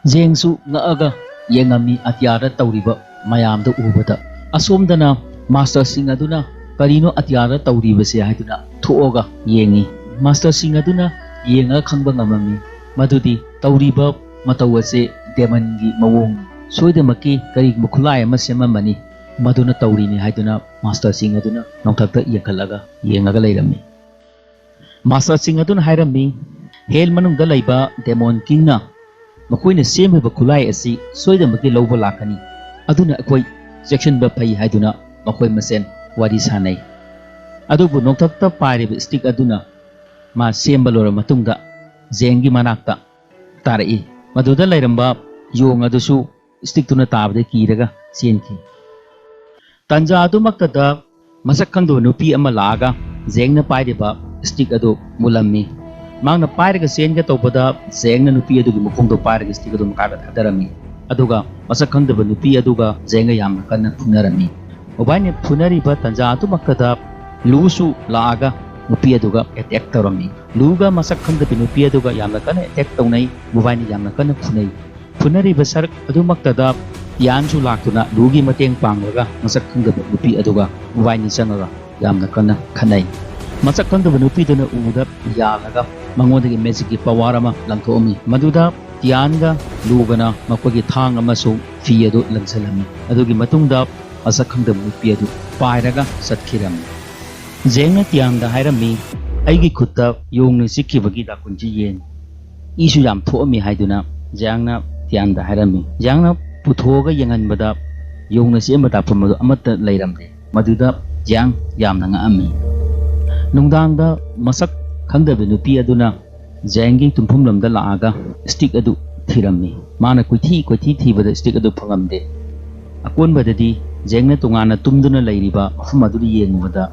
ꯖꯦꯡꯁꯨ ꯉꯛꯑꯒ ꯌꯦꯡꯉꯝꯃꯤ ꯑꯇꯤꯌꯥꯗ ꯇꯧꯔꯤꯕ ꯃꯌꯥꯝꯗꯨ ꯎꯕꯗ꯫ ꯑꯁꯣꯝꯗꯅ ꯃꯥꯁꯇꯔꯁꯤꯡ ꯑꯗꯨꯅ ꯀꯔꯤꯅꯣ ꯑꯇꯤꯌꯥꯗ ꯇꯧꯔꯤꯕꯁꯦ ꯍꯥꯏꯗꯨꯅ ꯊꯣꯛꯑꯒ ꯌꯦꯡꯉꯤ꯫ ꯃꯥꯁꯇꯔꯁꯤꯡ ꯑꯗꯨꯅ ꯌꯦꯡꯉꯒ ꯈꯪꯕ ꯉꯝꯃꯝꯃꯤ ꯃꯗꯨꯗꯤ ꯇꯧꯔꯤꯕ ꯃꯇꯧ ꯑꯁꯦ ꯗꯦꯃꯟꯒꯤ ꯃꯑꯣꯡꯅꯤ꯫ ꯁꯣꯏꯗꯅꯃꯛꯀꯤ ꯀꯔꯤꯒꯨꯝꯕ ꯈꯨꯠꯂꯥꯏ ꯑꯃ ꯁꯦꯝꯃꯝꯃꯅꯤ, ꯃꯗꯨꯅ ꯇꯧꯔꯤꯅꯤ ꯍꯥꯏꯗꯨꯅ ꯃꯥꯁꯇꯔꯁꯤꯡ ꯑꯗꯨꯅ ꯅꯣꯡꯊꯛꯇ ꯌꯦꯡꯈꯠꯂꯒ ꯌꯦꯡꯉꯒ ꯂꯩꯔꯝꯃꯤ꯫ ꯃꯥꯁꯇꯔꯁꯤꯡ ꯑꯗꯨꯅ ꯍꯥꯏꯔꯝꯃꯤ, "ꯍꯦꯜ ꯃꯅꯨꯡꯗ ꯂꯩꯕ ꯗꯦꯃꯣꯟ ꯀꯤꯡꯅ ꯃꯈꯣꯏꯅ ꯁꯦꯝꯂꯤꯕ ꯈꯨꯠꯂꯥꯏ ꯑꯁꯤ ꯁꯣꯏꯗꯅꯃꯛꯀꯤ ꯂꯧꯕ ꯂꯥꯛꯀꯅꯤ꯫ ꯑꯗꯨꯅ ꯑꯩꯈꯣꯏ ꯆꯦꯛꯁꯤꯟꯕ ꯐꯩ" ꯍꯥꯏꯗꯨꯅ ꯃꯈꯣꯏ ꯃꯁꯦꯟ ꯋꯥꯔꯤ ꯁꯥꯅꯩ꯫ ꯑꯗꯨꯕꯨ ꯅꯣꯡꯊꯛꯇ ꯄꯥꯏꯔꯤꯕ ꯁ꯭ꯇꯤꯛ ꯑꯗꯨꯅ ꯃꯥ ꯁꯦꯝꯕ ꯂꯣꯏꯔꯕ ꯃꯇꯨꯡꯗ ꯖꯦꯡꯒꯤ ꯃꯅꯥꯛꯇ ꯇꯥꯔꯛꯏ꯫ ꯃꯗꯨꯗ ꯂꯩꯔꯝꯕ ꯌꯣꯡ ꯑꯗꯨꯁꯨ ꯁ꯭ꯇꯤꯛꯇꯨꯅ ꯇꯥꯕꯗ ꯀꯤꯔꯒ ꯆꯦꯟꯈꯤ꯫ ꯇꯟꯖꯥ ꯑꯗꯨꯃꯛꯇꯗ ꯃꯁꯛ ꯈꯪꯗꯕ ꯅꯨꯄꯤ ꯑꯃ ꯂꯥꯛꯑꯒ ꯖꯦꯡꯅ ꯄꯥꯏꯔꯤꯕ ꯁ꯭ꯇꯤꯛ ꯑꯗꯨ ꯃꯨꯜꯂꯝꯃꯤ꯫ ꯃꯍꯥꯛꯅ ꯄꯥꯏꯔꯒ ꯆꯦꯟꯒꯦ ꯇꯧꯕꯗ ꯖꯦꯡꯅ ꯅꯨꯄꯤ ꯑꯗꯨꯒꯤ ꯃꯈꯣꯡꯗꯣ ꯄꯥꯏꯔꯒ ꯁ꯭ꯇꯤꯛ ꯑꯗꯨ ꯃꯈꯥꯗ ꯊꯥꯗꯔꯝꯃꯤ꯫ ꯑꯗꯨꯒ ꯃꯁꯛ ꯈꯪꯗꯕ ꯅꯨꯄꯤ ꯑꯗꯨꯒ ꯖꯦꯡꯒ ꯌꯥꯝꯅ ꯀꯟꯅ ꯐꯨꯅꯔꯝꯃꯤ꯫ ꯃꯕꯥꯏꯅꯤ ꯐꯨꯅꯔꯤꯕ ꯇꯟꯖꯥ ꯑꯗꯨꯃꯛꯇꯗ ꯂꯨꯁꯨ ꯂꯥꯛꯑꯒ ꯅꯨꯄꯤ ꯑꯗꯨꯒ ꯑꯦꯇꯦꯛ ꯇꯧꯔꯝꯃꯤ꯫ ꯂꯨꯒ ꯃꯁꯛ ꯈꯪꯗꯕꯤ ꯅꯨꯄꯤ ꯑꯗꯨꯒ ꯌꯥꯝꯅ ꯀꯟꯅ ꯑꯦꯇꯦꯛ ꯇꯧꯅꯩ꯫ ꯃꯕꯥꯏꯅꯤ ꯌꯥꯝꯅ ꯀꯟꯅ ꯐꯨꯅꯩ꯫ ꯐꯨꯅꯔꯤꯕ ꯁꯔꯨꯛ ꯑꯗꯨꯃꯛꯇꯗ ꯇꯤꯌꯥꯟꯁꯨ ꯂꯥꯛꯇꯨꯅ ꯂꯨꯒꯤ ꯃꯇꯦꯡ ꯄꯥꯡꯂꯒ ꯃꯁꯛ ꯈꯪꯗꯕ ꯅꯨꯄꯤ ꯑꯗꯨꯒ ꯃꯕꯥꯏꯅꯤ ꯆꯪꯉꯒ ꯌꯥꯝꯅ ꯀꯟꯅ ꯈꯠꯅꯩ꯫ ꯃꯁꯛ ꯈꯪꯗꯕ ꯅꯨꯄꯤꯗꯨꯅ ꯎꯗ ꯌꯥꯜꯂꯒ ꯃꯉꯣꯟꯗꯒꯤ ꯃꯦꯖꯤꯛꯀꯤ ꯄꯋꯥꯔ ꯑꯃ ꯂꯪꯊꯣꯛꯑꯝꯃꯤ꯫ ꯃꯗꯨꯗ ꯇꯤꯌꯥꯟꯒ ꯂꯨꯒꯅ ꯃꯈꯣꯏꯒꯤ ꯊꯥꯡ ꯑꯃꯁꯨꯡ ꯐꯤ ꯑꯗꯨ ꯂꯪꯁꯤꯜꯂꯝꯃꯤ꯫ ꯑꯗꯨꯒꯤ ꯃꯇꯨꯡꯗ ꯃꯁꯛ ꯈꯪꯗꯕ ꯅꯨꯄꯤ ꯑꯗꯨ ꯄꯥꯏꯔꯒ ꯆꯠꯈꯤꯔꯝꯃꯤ꯫ ꯖꯦꯡꯅ ꯇꯤꯌꯥꯟꯗ ꯍꯥꯏꯔꯝꯃꯤ, "ꯑꯩꯒꯤ ꯈꯨꯠꯇ ꯌꯣꯡꯅ ꯆꯤꯛꯈꯤꯕꯒꯤ ꯗꯥꯀꯨꯟꯁꯤ ꯌꯦꯡ꯫ ꯏꯁꯨ ꯌꯥꯝ ꯊꯣꯛꯑꯝꯃꯤ" ꯍꯥꯏꯗꯨꯅ ꯖꯦꯡꯅ ꯇꯤꯌꯥꯟꯗ ꯍꯥꯏꯔꯝꯃꯤ꯫ ꯖꯦꯡꯅ ꯄꯨꯊꯣꯛꯑꯒ ꯌꯦꯡꯍꯟꯕꯗ ꯌꯣꯡꯅ ꯆꯤꯛꯑꯝꯕ ꯗꯥꯛꯐꯝ ꯑꯗꯨ ꯑꯃꯠꯇ ꯂꯩꯔꯝꯗꯦ꯫ ꯃꯗꯨꯗ ꯖꯦꯡ ꯌꯥꯝꯅ ꯉꯛꯑꯝꯃꯤ꯫ ꯅꯨꯡꯗꯥꯡꯗ ꯃꯁꯛ ꯈꯪꯗꯕ ꯅꯨꯄꯤ ꯑꯗꯨꯅ ꯖꯦꯡꯒꯤ ꯇꯨꯝꯐꯝ ꯂꯝꯗ ꯂꯥꯛꯑꯒ ꯁ꯭ꯇꯤꯛ ꯑꯗꯨ ꯊꯤꯔꯝꯃꯤ꯫ ꯃꯥꯅ ꯀꯣꯏꯊꯤ ꯀꯣꯏꯊꯤ ꯊꯤꯕꯗ ꯁ꯭ꯇꯤꯛ ꯑꯗꯨ ꯐꯪꯉꯝꯗꯦ꯫ ꯑꯀꯣꯟꯕꯗꯗꯤ ꯖꯦꯡꯅ ꯇꯣꯉꯥꯟꯅ ꯇꯨꯝꯗꯨꯅ ꯂꯩꯔꯤꯕ ꯃꯐꯝ ꯑꯗꯨꯗ ꯌꯦꯡꯉꯨꯕꯗ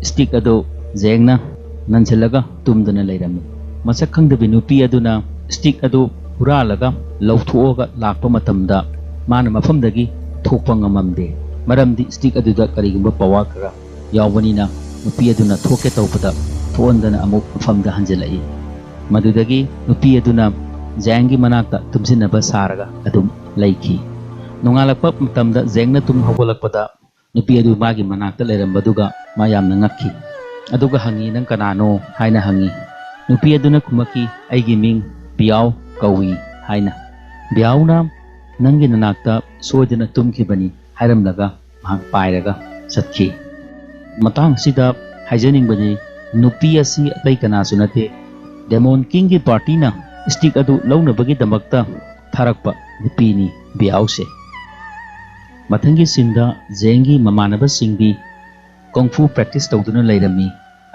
ꯁ꯭ꯇꯤꯛ ꯑꯗꯨ ꯖꯦꯡꯅ ꯅꯟꯁꯤꯜꯂꯒ ꯇꯨꯝꯗꯨꯅ ꯂꯩꯔꯝꯃꯤ꯫ ꯃꯁꯛ ꯈꯪꯗꯕꯤ ꯅꯨꯄꯤ ꯑꯗꯨꯅ ꯁ꯭ꯇꯤꯛ ꯑꯗꯨ ꯍꯨꯔꯥꯜꯂꯒ ꯂꯧꯊꯣꯛꯑꯒ ꯂꯥꯛꯄ ꯃꯇꯝꯗ ꯃꯥꯅ ꯃꯐꯝꯗꯒꯤ ꯊꯣꯛꯄ ꯉꯝꯃꯝꯗꯦ꯫ ꯃꯔꯝꯗꯤ ꯁ꯭ꯇꯤꯛ ꯑꯗꯨꯗ ꯀꯔꯤꯒꯨꯝꯕ ꯄꯋꯥꯔ ꯈꯔ ꯌꯥꯎꯕꯅꯤꯅ ꯅꯨꯄꯤ ꯑꯗꯨꯅ ꯊꯣꯛꯀꯦ ꯇꯧꯕꯗ ꯊꯣꯛꯍꯟꯗꯅ ꯑꯃꯨꯛ ꯃꯐꯝꯗ ꯍꯟꯖꯤꯜꯂꯛꯏ꯫ ꯃꯗꯨꯗꯒꯤ ꯅꯨꯄꯤ ꯑꯗꯨꯅ ꯖꯦꯡꯒꯤ ꯃꯅꯥꯛꯇ ꯇꯨꯝꯁꯤꯟꯅꯕ ꯁꯥꯔꯒ ꯑꯗꯨꯝ ꯂꯩꯈꯤ꯫ ꯅꯣꯡꯉꯥꯜꯂꯛꯄ ꯃꯇꯝꯗ ꯖꯦꯡꯅ ꯇꯨꯝ ꯍꯧꯒꯠꯂꯛꯄꯗ ꯅꯨꯄꯤ ꯑꯗꯨ ꯃꯥꯒꯤ ꯃꯅꯥꯛꯇ ꯂꯩꯔꯝꯕꯗꯨꯒ ꯃꯥ ꯌꯥꯝꯅ ꯉꯛꯈꯤ꯫ ꯑꯗꯨꯒ ꯍꯪꯉꯤ, "ꯅꯪ ꯀꯅꯥꯅꯣ?" ꯍꯥꯏꯅ ꯍꯪꯉꯤ꯫ ꯅꯨꯄꯤ ꯑꯗꯨꯅ ꯈꯨꯝꯃꯛꯈꯤ, "ꯑꯩꯒꯤ ꯃꯤꯡ ꯕꯤꯌꯥꯎ ꯀꯧꯏ" ꯍꯥꯏꯅ꯫ ꯕꯤꯌꯥꯎꯅ, "ꯅꯪꯒꯤ ꯅꯅꯥꯛꯇ ꯁꯣꯏꯗꯅ ꯇꯨꯝꯈꯤꯕꯅꯤ" ꯍꯥꯏꯔꯝꯂꯒ ꯃꯍꯥꯛ ꯄꯥꯏꯔꯒ ꯆꯠꯈꯤ꯫ ꯃꯇꯥꯡ ꯑꯁꯤꯗ ꯍꯥꯏꯖꯅꯤꯡꯕꯗꯤ, ꯅꯨꯄꯤ ꯑꯁꯤ ꯑꯇꯩ ꯀꯅꯥꯁꯨ ꯅꯠꯇꯦ, ꯗꯦꯃꯣꯟ ꯀꯤꯡꯒꯤ ꯄꯥꯔꯇꯤꯅ ꯁ꯭ꯇꯤꯛ ꯑꯗꯨ ꯂꯧꯅꯕꯒꯤꯗꯃꯛꯇ ꯊꯥꯔꯛꯄ ꯅꯨꯄꯤꯅꯤ ꯕꯤꯌꯥꯎꯁꯦ꯫ ꯃꯊꯪꯒꯤ ꯁꯤꯟꯗ ꯖꯦꯡꯒꯤ ꯃꯃꯥꯟꯅꯕꯁꯤꯡꯗꯤ ꯀꯣꯡꯐꯨ ꯄ꯭ꯔꯦꯛꯇꯤꯁ ꯇꯧꯗꯨꯅ ꯂꯩꯔꯝꯃꯤ꯫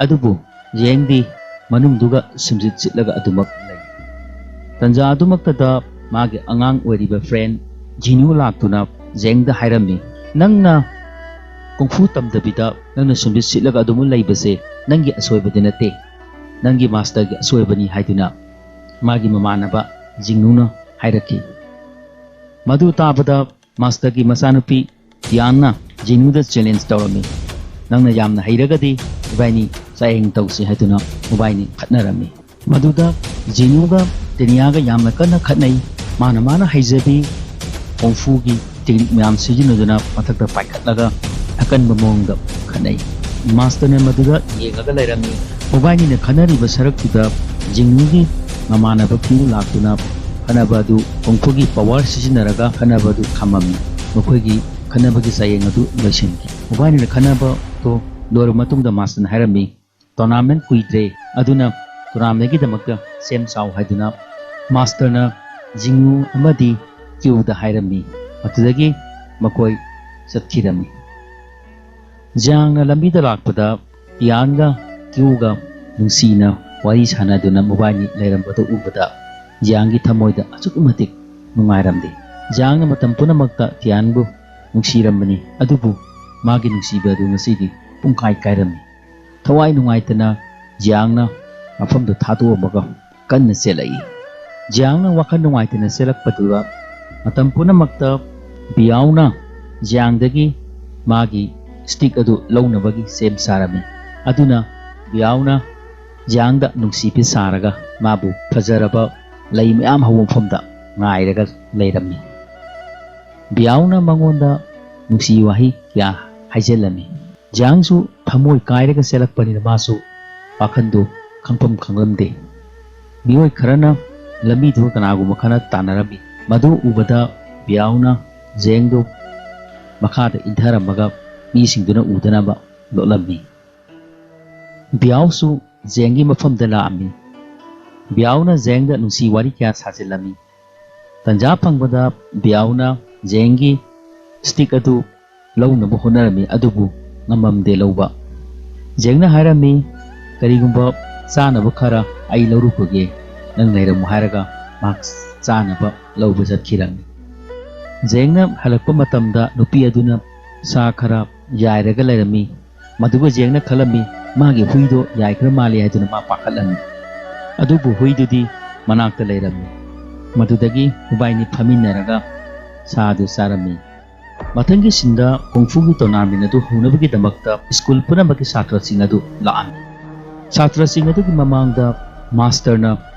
ꯑꯗꯨꯕꯨ ꯖꯦꯡꯗꯤ ꯃꯅꯨꯡꯗꯨꯒ ꯁꯨꯝꯖꯤꯠ ꯁꯤꯠꯂꯒ ꯑꯗꯨꯃꯛ ꯂꯩ꯫ ꯇꯟꯖꯥ ꯑꯗꯨꯃꯛꯇꯗ ꯃꯥꯒꯤ ꯑꯉꯥꯡ ꯑꯣꯏꯔꯤꯕ ꯐ꯭ꯔꯦꯟ ꯖꯤꯅꯨ ꯂꯥꯛꯇꯨꯅ ꯖꯦꯡꯗ ꯍꯥꯏꯔꯝꯃꯤ, "ꯅꯪꯅ ꯀꯣꯡꯐꯨ ꯇꯝꯗꯕꯤꯗ ꯅꯪꯅ ꯁꯨꯝꯖꯤꯠ ꯁꯤꯠꯂꯒ ꯑꯗꯨꯃꯛ ꯂꯩꯕꯁꯦ ꯅꯪꯒꯤ ꯑꯁꯣꯏꯕꯗꯤ ꯅꯠꯇꯦ, ꯅꯪꯒꯤ ꯃꯥꯁꯇꯔꯒꯤ ꯑꯁꯣꯏꯕꯅꯤ" ꯍꯥꯏꯗꯨꯅ ꯃꯥꯒꯤ ꯃꯃꯥꯟꯅꯕ ꯖꯤꯅꯨꯅ ꯍꯥꯏꯔꯛꯈꯤ꯫ ꯃꯗꯨ ꯇꯥꯕꯗ ꯃꯥꯁꯇꯔꯒꯤ ꯃꯆꯥꯅꯨꯄꯤ ꯇꯤꯌꯥꯟꯅ ꯖꯤꯅꯨꯗ ꯆꯦꯂꯦꯟꯖ ꯇꯧꯔꯝꯃꯤ꯫ "ꯅꯪꯅ ꯌꯥꯝꯅ ꯍꯩꯔꯒꯗꯤ ꯏꯕꯥꯏꯅꯤ ꯆꯥꯛꯌꯦꯡ ꯇꯧꯁꯤ" ꯍꯥꯏꯗꯨꯅ ꯃꯕꯥꯏꯅꯤ ꯈꯠꯅꯔꯝꯃꯤ꯫ ꯃꯗꯨꯗ ꯖꯤꯅꯨꯒ ꯇꯦꯅꯤꯌꯥꯒ ꯌꯥꯝꯅ ꯀꯟꯅ ꯈꯠꯅꯩ꯫ ꯃꯥꯅ ꯃꯥꯅ ꯍꯩꯖꯕꯤ ꯀꯣꯡꯐꯨꯒꯤ ꯇꯦꯛꯅꯤꯛ ꯃꯌꯥꯝ ꯁꯤꯖꯤꯟꯅꯗꯨꯅ ꯃꯊꯛꯇ ꯄꯥꯏꯈꯠꯂꯒ ꯑꯀꯟꯕ ꯃꯑꯣꯡꯗ ꯈꯠꯅꯩ꯫ ꯃꯥꯁꯇꯔꯅ ꯃꯗꯨꯗ ꯌꯦꯡꯉꯒ ꯂꯩꯔꯝꯃꯤ꯫ ꯃꯕꯥꯏꯅꯤꯅ ꯈꯠꯅꯔꯤꯕ ꯁꯔꯨꯛꯇꯨꯗ ꯖꯤꯅꯨꯒꯤ ꯃꯃꯥꯟꯅꯕ ꯀ꯭ꯌꯨ ꯂꯥꯛꯇꯨꯅ ꯈꯠꯅꯕ ꯑꯗꯨ ꯀꯣꯡꯐꯨꯒꯤ ꯄꯋꯥꯔ ꯁꯤꯖꯤꯟꯅꯔꯒ ꯈꯠꯅꯕ ꯑꯗꯨ ꯊꯝꯃꯝꯃꯤ꯫ ꯃꯈꯣꯏꯒꯤ ꯈꯠꯅꯕꯒꯤ ꯆꯥꯌꯦꯡ ꯑꯗꯨ ꯂꯣꯏꯁꯤꯟꯈꯤ꯫ ꯃꯕꯥꯏꯅꯤꯅ ꯈꯠꯅꯕꯗꯨ ꯂꯣꯏꯔꯕ ꯃꯇꯨꯡꯗ ꯃꯥꯁꯇꯔꯅ ꯍꯥꯏꯔꯝꯃꯤ, "ꯇꯣꯔꯅꯥꯃꯦꯟ ꯀꯨꯏꯗ꯭ꯔꯦ, ꯑꯗꯨꯅ ꯇꯣꯔꯅꯥꯃꯦꯟꯒꯤꯗꯃꯛꯇ ꯁꯦꯝ ꯁꯥꯎ" ꯍꯥꯏꯗꯨꯅ ꯃꯥꯁꯇꯔꯅ ꯖꯤꯅꯨ ꯑꯃꯗꯤ ꯀ꯭ꯌꯨꯗ ꯍꯥꯏꯔꯝꯃꯤ꯫ ꯃꯗꯨꯗꯒꯤ ꯃꯈꯣꯏ ꯆꯠꯈꯤꯔꯝꯃꯤ꯫ ꯖꯤꯌꯥꯡꯅ ꯂꯝꯕꯤꯗ ꯂꯥꯛꯄꯗ ꯇꯤꯌꯥꯟꯒ ꯀ꯭ꯌꯨꯒ ꯅꯨꯡꯁꯤꯅ ꯋꯥꯔꯤ ꯁꯥꯟꯅꯗꯨꯅ ꯃꯕꯥꯏꯅꯤ ꯂꯩꯔꯝꯕꯗꯨ ꯎꯕꯗ ꯖꯤꯌꯥꯡꯒꯤ ꯊꯃꯣꯏꯗ ꯑꯁꯨꯛꯀꯤ ꯃꯇꯤꯛ ꯅꯨꯡꯉꯥꯏꯔꯝꯗꯦ꯫ ꯖꯤꯌꯥꯡꯅ ꯃꯇꯝ ꯄꯨꯝꯅꯃꯛꯇ ꯇꯤꯌꯥꯟꯕꯨ ꯅꯨꯡꯁꯤꯔꯝꯕꯅꯤ, ꯑꯗꯨꯕꯨ ꯃꯥꯒꯤ ꯅꯨꯡꯁꯤꯕ ꯑꯗꯨ ꯉꯁꯤꯗꯤ ꯄꯨꯡꯀꯥꯏ ꯀꯥꯏꯔꯝꯃꯤ꯫ ꯊꯋꯥꯏ ꯅꯨꯡꯉꯥꯏꯇꯅ ꯖꯤꯌꯥꯡꯅ ꯃꯐꯝꯗꯨ ꯊꯥꯗꯣꯛꯑꯝꯃꯒ ꯀꯟꯅ ꯆꯦꯜꯂꯛꯏ꯫ ꯖꯤꯌꯥꯡꯅ ꯋꯥꯈꯜ ꯅꯨꯡꯉꯥꯏꯇꯅ ꯆꯦꯜꯂꯛꯄꯗꯨꯗ ꯃꯇꯝ ꯄꯨꯝꯅꯃꯛꯇ ꯕꯤꯌꯥꯎꯅ ꯖꯤꯌꯥꯡꯗꯒꯤ ꯃꯥꯒꯤ ꯁ꯭ꯇꯤꯛ ꯑꯗꯨ ꯂꯧꯅꯕꯒꯤ ꯁꯦꯝ ꯁꯥꯔꯝꯃꯤ꯫ ꯑꯗꯨꯅ ꯕꯤꯌꯥꯎꯅ ꯖꯤꯌꯥꯡꯗ ꯅꯨꯡꯁꯤꯕꯤ ꯁꯥꯔꯒ ꯃꯥꯕꯨ ꯐꯖꯔꯕ ꯂꯩ ꯃꯌꯥꯝ ꯍꯧꯕ ꯃꯐꯝꯗ ꯉꯥꯏꯔꯒ ꯂꯩꯔꯝꯃꯤ꯫ ꯕꯤꯌꯥꯎꯅ ꯃꯉꯣꯟꯗ ꯅꯨꯡꯁꯤ ꯋꯥꯍꯩ ꯀꯌꯥ ꯍꯥꯏꯖꯤꯜꯂꯝꯃꯤ꯫ ꯖꯤꯌꯥꯡꯁꯨ ꯊꯃꯣꯏ ꯀꯥꯏꯔꯒ ꯆꯦꯜꯂꯛꯄꯅꯤꯅ ꯃꯥꯁꯨ ꯋꯥꯈꯟꯗꯨ ꯈꯪꯐꯝ ꯈꯪꯂꯝꯗꯦ꯫ ꯃꯤꯑꯣꯏ ꯈꯔꯅ ꯂꯝꯕꯤꯗꯨ ꯀꯅꯥꯒꯨꯝꯕ ꯈꯔ ꯇꯥꯟꯅꯔꯝꯃꯤ꯫ ꯃꯗꯨ ꯎꯕꯗ ꯕꯤꯌꯥꯎꯅ ꯖꯦꯡꯗꯨ ꯃꯈꯥꯗ ꯏꯟꯊꯔꯝꯃꯒ ꯃꯤꯁꯤꯡꯗꯨꯅ ꯎꯗꯅꯕ ꯂꯣꯠꯂꯝꯃꯤ꯫ ꯕꯤꯌꯥꯎꯁꯨ ꯖꯦꯡꯒꯤ ꯃꯐꯝꯗ ꯂꯥꯛꯑꯝꯃꯤ꯫ ꯕꯤꯌꯥꯎꯅ ꯖꯦꯡꯗ ꯅꯨꯡꯁꯤ ꯋꯥꯔꯤ ꯀꯌꯥ ꯁꯥꯖꯤꯜꯂꯝꯃꯤ꯫ ꯇꯟꯖꯥ ꯐꯪꯕꯗ ꯕꯤꯌꯥꯎꯅ ꯖꯦꯡꯒꯤ ꯁ꯭ꯇꯤꯛ ꯑꯗꯨ ꯂꯧꯅꯕ ꯍꯣꯠꯅꯔꯝꯃꯤ, ꯑꯗꯨꯕꯨ ꯉꯝꯃꯝꯗꯦ ꯂꯧꯕ꯫ ꯖꯦꯡꯅ ꯍꯥꯏꯔꯝꯃꯤ, "ꯀꯔꯤꯒꯨꯝꯕ ꯆꯥꯅꯕ ꯈꯔ ꯑꯩ ꯂꯧꯔꯨꯕꯒꯦ, ꯅꯪ ꯂꯩꯔꯝꯃꯨ" ꯍꯥꯏꯔꯒ ꯃꯍꯥꯛ ꯆꯥꯅꯕ ꯂꯧꯕ ꯆꯠꯈꯤꯔꯝꯃꯤ꯫ ꯖꯦꯡꯅ ꯍꯜꯂꯛꯄ ꯃꯇꯝꯗ ꯅꯨꯄꯤ ꯑꯗꯨꯅ ꯁꯥ ꯈꯔ ꯌꯥꯏꯔꯒ ꯂꯩꯔꯝꯃꯤ꯫ ꯃꯗꯨꯒ ꯖꯦꯡꯅ ꯈꯜꯂꯝꯃꯤ, ꯃꯥꯒꯤ ꯍꯨꯏꯗꯣ ꯌꯥꯏꯈ꯭ꯔ ꯃꯥꯜꯂꯦ ꯍꯥꯏꯗꯨꯅ ꯃꯥ ꯄꯥꯈꯠꯂꯝꯃꯤ꯫ ꯑꯗꯨꯕꯨ ꯍꯨꯏꯗꯨꯗꯤ ꯃꯅꯥꯛꯇ ꯂꯩꯔꯝꯃꯤ꯫ ꯃꯗꯨꯗꯒꯤ ꯃꯕꯥꯏꯅꯤ ꯐꯝꯃꯤꯟꯅꯔꯒ ꯁꯥ ꯑꯗꯨ ꯆꯥꯔꯝꯃꯤ꯫ ꯃꯊꯪꯒꯤ ꯁꯤꯟꯗ ꯀꯨꯡꯐꯨꯒꯤ ꯇꯣꯔꯅꯥꯃꯦꯟ ꯑꯗꯨ ꯍꯧꯅꯕꯒꯤꯗꯃꯛꯇ ꯁ꯭ꯀꯨꯜ ꯄꯨꯝꯅꯃꯛꯀꯤ ꯁꯥꯇ꯭ꯔꯁꯤꯡ ꯑꯗꯨ ꯂꯥꯛꯑꯝꯃꯤ꯫ ꯁꯥꯇ꯭ꯔꯁꯤꯡ ꯑꯗꯨꯒꯤ ꯃꯃꯥꯡꯗ ꯃꯥꯁꯇꯔꯅ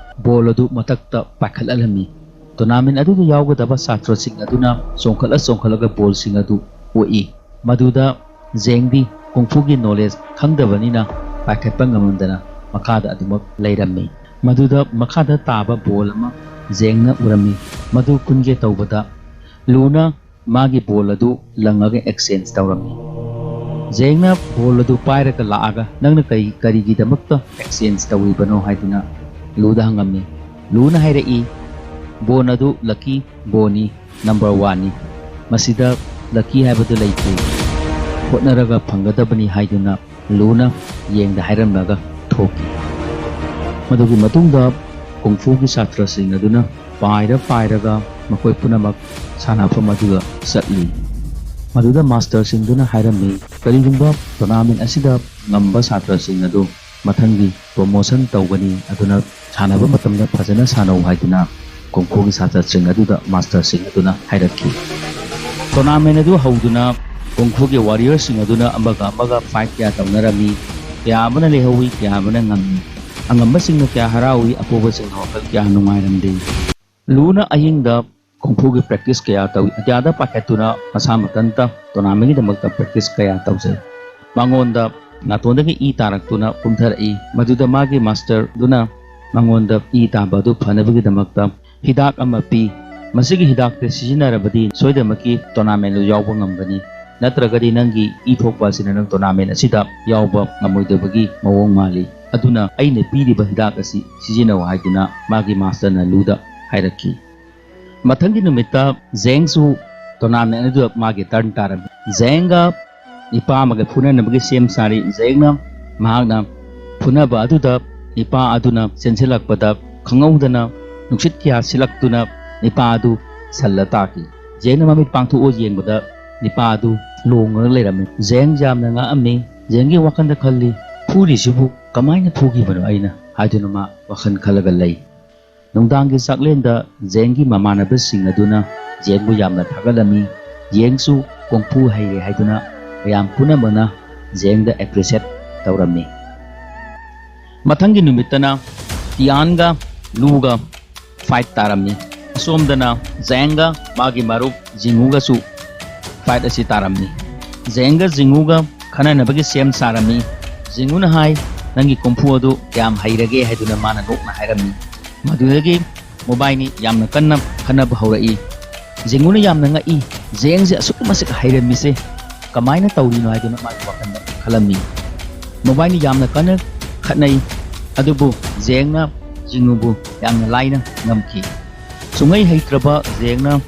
ꯕꯣꯜ ꯑꯗꯨ ꯃꯊꯛꯇ ꯄꯥꯏꯈꯠꯍꯜꯂꯝꯃꯤ꯫ ꯇꯣꯔꯅꯥꯃꯦꯟ ꯑꯗꯨꯗ ꯌꯥꯎꯒꯗꯕ ꯁꯥꯇ꯭ꯔꯁꯤꯡ ꯑꯗꯨꯅ ꯆꯣꯡꯈꯠꯂ ꯆꯣꯡꯈꯠꯂꯒ ꯕꯣꯜꯁꯤꯡ ꯑꯗꯨ ꯑꯣꯛꯏ꯫ ꯃꯗꯨꯗ ꯖꯦꯡꯗꯤ ꯀꯨꯡꯐꯨꯒꯤ ꯅꯣꯂꯦꯖ ꯈꯪꯗꯕꯅꯤꯅ ꯄꯥꯏꯈꯠꯄ ꯉꯝꯂꯝꯗꯅ ꯃꯈꯥꯗ ꯑꯗꯨꯃꯛ ꯂꯩꯔꯝꯃꯤ꯫ ꯃꯗꯨꯗ ꯃꯈꯥꯗ ꯇꯥꯕ ꯕꯣꯜ ꯑꯃ ꯖꯦꯡꯅ ꯎꯔꯝꯃꯤ꯫ ꯃꯗꯨ ꯈꯨꯟꯒꯦ ꯇꯧꯕꯗ ꯂꯨꯅ ꯃꯥꯒꯤ ꯕꯣꯜ ꯑꯗꯨ ꯂꯪꯉꯒ ꯑꯦꯛꯁꯆꯦꯟꯖ ꯇꯧꯔꯝꯃꯤ꯫ ꯖꯦꯡꯅ ꯕꯣꯜ ꯑꯗꯨ ꯄꯥꯏꯔꯒ ꯂꯥꯛꯑꯒ, "ꯅꯪꯅ ꯀꯔꯤ, ꯀꯔꯤꯒꯤꯗꯃꯛꯇ ꯑꯦꯛꯁꯆꯦꯟꯖ ꯇꯧꯔꯤꯕꯅꯣ?" ꯍꯥꯏꯗꯨꯅ ꯂꯨꯗ ꯍꯪꯉꯝꯃꯤ꯫ ꯂꯨꯅ ꯍꯥꯏꯔꯛꯏ, "ꯕꯣꯟ ꯑꯗꯨ ꯂꯛꯀꯤ ꯕꯣꯟꯅꯤ, ꯅꯝꯕꯔ ꯋꯥꯟꯅꯤ꯫ ꯃꯁꯤꯗ ꯂꯛꯀꯤ ꯍꯥꯏꯕꯗꯨ ꯂꯩꯇꯦ꯫ ꯍꯣꯠꯅꯔꯒ ꯐꯪꯒꯗꯕꯅꯤ" ꯍꯥꯏꯗꯨꯅ ꯂꯨꯅ ꯖꯦꯡꯗ ꯍꯥꯏꯔꯝꯂꯒ ꯊꯣꯛꯈꯤ꯫ ꯃꯗꯨꯒꯤ ꯃꯇꯨꯡꯗ ꯀꯨꯡꯐꯨꯒꯤ ꯁꯥꯇ꯭ꯔꯁꯤꯡ ꯑꯗꯨꯅ ꯄꯥꯏꯔ ꯄꯥꯏꯔꯒ ꯃꯈꯣꯏ ꯄꯨꯝꯅꯃꯛ ꯁꯥꯟꯅꯐꯝ ꯑꯗꯨꯗ ꯆꯠꯂꯤ꯫ ꯃꯗꯨꯗ ꯃꯥꯁꯇꯔꯁꯤꯡꯗꯨꯅ ꯍꯥꯏꯔꯝꯃꯤ, "ꯀꯔꯤꯒꯨꯝꯕ ꯇꯣꯔꯅꯥꯃꯦꯟ ꯑꯁꯤꯗ ꯉꯝꯕ ꯁꯥꯇ꯭ꯔꯁꯤꯡ ꯑꯗꯨ ꯃꯊꯪꯒꯤ ꯄ꯭ꯔꯣꯃꯣꯁꯟ ꯇꯧꯒꯅꯤ, ꯑꯗꯨꯅ ꯁꯥꯟꯅꯕ ꯃꯇꯝꯗ ꯐꯖꯅ ꯁꯥꯟꯅꯧ" ꯍꯥꯏꯗꯨꯅ ꯀꯨꯡꯐꯨꯒꯤ ꯁꯥꯇ꯭ꯔꯁꯤꯡ ꯑꯗꯨꯗ ꯃꯥꯁꯇꯔꯁꯤꯡ ꯑꯗꯨꯅ ꯍꯥꯏꯔꯛꯈꯤ꯫ ꯇꯣꯔꯅꯥꯃꯦꯟ ꯑꯗꯨ ꯍꯧꯗꯨꯅ ꯀꯨꯡꯐꯨꯒꯤ ꯋꯥꯔꯤꯌꯔꯁꯤꯡ ꯑꯗꯨꯅ ꯑꯃꯒ ꯑꯃꯒ ꯐꯥꯏꯠ ꯀꯌꯥ ꯇꯧꯅꯔꯝꯃꯤ꯫ ꯀꯌꯥ ꯑꯃꯅ ꯂꯩꯍꯧꯏ, ꯀꯌꯥ ꯑꯃꯅ ꯉꯝꯃꯤ꯫ ꯑꯉꯝꯕꯁꯤꯡꯅ ꯀꯌꯥ ꯍꯔꯥꯎꯏ, ꯑꯄꯣꯕꯁꯤꯡꯅ ꯋꯥꯈꯜ ꯀꯌꯥ ꯅꯨꯡꯉꯥꯏꯔꯝꯗꯦ꯫ ꯂꯨꯅ ꯑꯍꯤꯡꯗ ꯀꯣꯡꯐꯨꯒꯤ practice ꯀꯌꯥ ꯇꯧꯏ꯫ ꯑꯇꯤꯌꯥꯗ ꯄꯥꯏꯈꯠꯇꯨꯅ ꯃꯁꯥ ꯃꯊꯟꯇ tournamentꯒꯤꯗꯃꯛꯇ practice ꯀꯌꯥ ꯇꯧꯖꯩ꯫ ꯃꯉꯣꯟꯗ ꯅꯥꯇꯣꯟꯗꯒꯤ ꯏ ꯇꯥꯔꯛꯇꯨꯅ ꯀꯨꯝꯊꯔꯛꯏ꯫ ꯃꯗꯨꯗ ꯃꯥꯒꯤ masterꯗꯨꯅ ꯃꯉꯣꯟꯗ ꯏ ꯇꯥꯕ ꯑꯗꯨ ꯐꯅꯕꯒꯤꯗꯃꯛꯇ ꯍꯤꯗꯥꯛ ꯑꯃ ꯄꯤ꯫ ꯃꯁꯤꯒꯤ ꯍꯤꯗꯥꯛꯇ ꯁꯤꯖꯤꯟꯅꯔꯕꯗꯤ ꯁꯣꯏꯗꯅꯃꯛꯀꯤ tournamentꯗꯨ ꯌꯥꯎꯕ ꯉꯝꯒꯅꯤ꯫ ꯅꯠꯇ꯭ꯔꯒꯗꯤ ꯅꯪꯒꯤ ꯏ ꯊꯣꯛꯄ ꯑꯁꯤꯅ ꯅꯪ tournament ꯑꯁꯤꯗ ꯌꯥꯎꯕ ꯉꯝꯃꯣꯏꯗꯕꯒꯤ ꯃꯑꯣꯡ ꯃꯥꯜꯂꯤ꯫ ꯑꯗꯨꯅ ꯑꯩꯅ ꯄꯤꯔꯤꯕ ꯍꯤꯗꯥꯛ ꯑꯁꯤ ꯁꯤꯖꯤꯟꯅꯧ ꯍꯥꯏꯗꯨꯅ ꯃꯥꯒꯤ masterꯅ ꯂꯨꯗ ꯍꯥꯏꯔꯛꯈꯤ꯫ ꯃꯊꯪꯒꯤ ꯅꯨꯃꯤꯠꯇ ꯖꯦꯡꯁꯨ tournament ꯑꯗꯨꯗ ꯃꯥꯒꯤ turn ꯇꯥꯔꯝꯃꯤ꯫ ꯖꯦꯡꯒ ꯅꯤꯄꯥ ꯑꯃꯒ ꯐꯨꯅꯅꯕꯒꯤ ꯁꯦꯝ ꯁꯥꯔꯤ꯫ ꯖꯦꯡꯅ ꯃꯍꯥꯛꯅ ꯐꯨꯅꯕ ꯑꯗꯨꯗ ꯅꯤꯄꯥ ꯑꯗꯨꯅ ꯆꯦꯟꯁꯤꯜꯂꯛꯄꯗ ꯈꯪꯍꯧꯗꯅ ꯅꯨꯡꯁꯤꯠ ꯀꯌꯥ ꯁꯤꯜꯂꯛꯇꯨꯅ ꯅꯤꯄꯥ ꯑꯗꯨ ꯁꯜꯂ ꯇꯥꯈꯤ꯫ ꯖꯦꯡꯅ ꯃꯃꯤꯠ ꯄꯥꯡꯊꯣꯛꯑ ꯌꯦꯡꯕꯗ ꯅꯤꯄꯥ ꯑꯗꯨ ꯂꯣꯡꯉꯒ ꯂꯩꯔꯝꯃꯤ꯫ ꯖꯦꯡ ꯌꯥꯝꯅ ꯉꯛꯑꯝꯃꯤ꯫ ꯖꯦꯡꯒꯤ ꯋꯥꯈꯜꯗ ꯈꯜꯂꯤ, "ꯐꯨꯔꯤꯁꯤꯕꯨ ꯀꯃꯥꯏꯅ ꯐꯨꯈꯤꯕꯅꯣ ꯑꯩꯅ?" ꯍꯥꯏꯗꯨꯅ ꯃꯥ ꯋꯥꯈꯜ ꯈꯜꯂꯒ ꯂꯩ꯫ ꯅꯨꯡꯗꯥꯡꯒꯤ ꯆꯥꯛꯂꯦꯟꯗ ꯖꯦꯡꯒꯤ ꯃꯃꯥꯟꯅꯕꯁꯤꯡ ꯑꯗꯨꯅ ꯖꯦꯡꯕꯨ ꯌꯥꯝꯅ ꯊꯥꯒꯠꯂꯝꯃꯤ꯫ ꯖꯦꯡꯁꯨ ꯀꯣꯡꯐꯨ ꯍꯩꯔꯦ ꯍꯥꯏꯗꯨꯅ ꯃꯌꯥꯝ ꯄꯨꯝꯅꯃꯛꯅ ꯖꯦꯡꯗ appreciate ꯇꯧꯔꯝꯃꯤ꯫ ꯃꯊꯪꯒꯤ ꯅꯨꯃꯤꯠꯇꯅ ꯇꯤꯌꯥꯟꯒ ꯂꯨꯒ fight ꯇꯥꯔꯝꯃꯤ꯫ ꯑꯁꯣꯝꯗꯅ ꯖꯦꯡꯒ ꯃꯥꯒꯤ ꯃꯔꯨꯞ ꯖꯤꯡꯉꯨꯒꯁꯨ fight ꯑꯁꯤ ꯇꯥꯔꯝꯃꯤ꯫ ꯖꯦꯡꯒ ꯖꯤꯡꯉꯨꯒ ꯈꯟꯅꯅꯕꯒꯤ ꯁꯦꯝ ꯁꯥꯔꯝꯃꯤ꯫ ꯖꯤꯡꯉꯨꯅ ꯍꯥꯏ, "ꯅꯪꯒꯤ ꯀꯣꯡꯐꯨ ꯑꯗꯨ ꯀꯌꯥꯝ ꯍꯩꯔꯒꯦ?" ꯍꯥꯏꯗꯨꯅ ꯃꯥꯅ ꯅꯣꯛꯅ ꯍꯥꯏꯔꯝꯃꯤ꯫ ꯃꯗꯨꯗꯒꯤ ꯃꯣꯕꯥꯏꯅꯤ ꯌꯥꯝꯅ ꯀꯟꯅ ꯈꯟꯅꯕ ꯍꯧꯔꯛꯏ꯫ ꯖꯤꯡꯉꯨꯅ ꯌꯥꯝꯅ ꯉꯛꯏ꯫ ꯖꯦꯡꯁꯦ ꯑꯁꯨꯛꯀꯤ ꯃꯁꯤꯛ ꯍꯩꯔꯝꯃꯤꯁꯦ ꯀꯃꯥꯏꯅ ꯇꯧꯔꯤꯅꯣ ꯍꯥꯏꯗꯨꯅ ꯃꯥꯒꯤ ꯋꯥꯈꯜꯗ ꯈꯜꯂꯝꯃꯤ꯫ ꯃꯣꯕꯥꯏꯅꯤ ꯌꯥꯝꯅ ꯀꯟꯅ ꯈꯠꯅꯩ꯫ ꯑꯗꯨꯕꯨ ꯖꯦꯡꯅ ꯖꯤꯡꯉꯨꯕꯨ ꯌꯥꯝꯅ ꯂꯥꯏꯅ ꯉꯝꯈꯤ꯫ ꯁꯨꯡꯍꯩ ꯍꯩꯇ꯭ꯔꯕ ꯖꯦꯡꯅ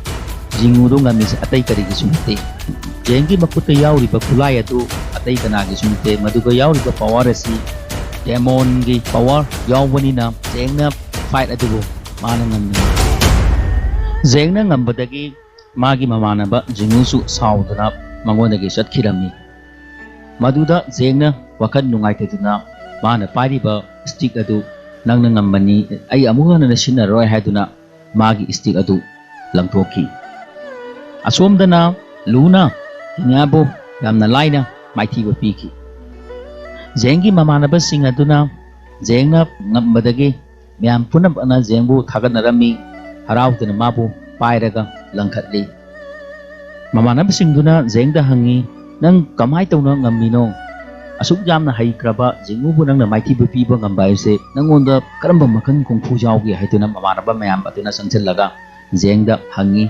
ꯖꯤꯡꯉꯨꯗꯨ ꯉꯝꯃꯤꯁꯦ ꯑꯇꯩ ꯀꯔꯤꯒꯤꯁꯨ ꯅꯠꯇꯦ꯫ ꯖꯦꯡꯒꯤ ꯃꯈꯨꯠꯇ ꯌꯥꯎꯔꯤꯕ ꯈꯨꯠꯂꯥꯏ ꯑꯗꯨ ꯑꯇꯩ ꯀꯅꯥꯒꯤꯁꯨ ꯅꯠꯇꯦ꯫ ꯃꯗꯨꯒ ꯌꯥꯎꯔꯤꯕ power ꯑꯁꯤ demonꯒꯤ power ꯌꯥꯎꯕꯅꯤꯅ ꯖꯦꯡꯅ fight ꯑꯗꯨꯕꯨ ꯃꯥꯅ ꯉꯝꯃꯤ꯫ ꯖꯦꯡꯅ ꯉꯝꯕꯗꯒꯤ ꯃꯥꯒꯤ ꯃꯃꯥꯟꯅꯕ ꯖꯤꯡꯉꯨꯁꯨ ꯁꯥꯎꯗꯨꯅ ꯃꯉꯣꯟꯗꯒꯤ ꯆꯠꯈꯤꯔꯝꯃꯤ꯫ ꯃꯗꯨꯗ ꯖꯦꯡꯅ ꯋꯥꯈꯜ ꯅꯨꯡꯉꯥꯏꯇꯗꯨꯅ ꯃꯥꯅ ꯄꯥꯏꯔꯤꯕ stick ꯑꯗꯨ, "ꯅꯪꯅ ꯉꯝꯕꯅꯤ, ꯑꯩ ꯑꯃꯨꯛ ꯍꯟꯅ ꯁꯤꯖꯤꯟꯅꯔꯣꯏ" ꯍꯥꯏꯗꯨꯅ ꯃꯥꯒꯤ stick ꯑꯗꯨ ꯂꯪꯊꯣꯛꯈꯤ꯫ ꯑꯁꯣꯝꯗꯅ ꯂꯨꯅ ꯍꯤꯡꯌꯥꯕꯨ ꯌꯥꯝꯅ ꯂꯥꯏꯅ ꯃꯥꯏꯊꯤꯕ ꯄꯤꯈꯤ꯫ ꯖꯦꯡꯒꯤ ꯃꯃꯥꯟꯅꯕꯁꯤꯡ ꯑꯗꯨꯅ ꯖꯦꯡꯅ ꯉꯝꯕꯗꯒꯤ ꯃꯌꯥꯝ ꯄꯨꯝꯅꯃꯛꯅ ꯖꯦꯡꯕꯨ ꯊꯥꯒꯠꯅꯔꯝꯃꯤ, ꯍꯔꯥꯎꯗꯨꯅ ꯃꯥꯕꯨ ꯄꯥꯏꯔꯒ ꯂꯪꯈꯠꯂꯤ꯫ ꯃꯃꯥꯟꯅꯕꯁꯤꯡꯗꯨꯅ ꯖꯦꯡꯗ ꯍꯪꯉꯤ, "ꯅꯪ ꯀꯃꯥꯏ ꯇꯧꯅ ꯉꯝꯃꯤꯅꯣ? ꯑꯁꯨꯛ ꯌꯥꯝꯅ ꯍꯩꯈ꯭ꯔꯕ ꯖꯦꯡꯒꯨꯕꯨ ꯅꯪꯅ ꯃꯥꯏꯊꯤꯕ ꯄꯤꯕ ꯉꯝꯕ ꯍꯥꯏꯕꯁꯦ ꯅꯪꯉꯣꯟꯗ ꯀꯔꯝꯕ ꯃꯈꯜ ꯀꯨꯡꯐꯨ ꯌꯥꯎꯒꯦ?" ꯍꯥꯏꯗꯨꯅ ꯃꯃꯥꯟꯅꯕ ꯃꯌꯥꯝ ꯑꯗꯨꯅ ꯆꯪꯁꯤꯜꯂꯒ ꯖꯦꯡꯗ ꯍꯪꯉꯤ꯫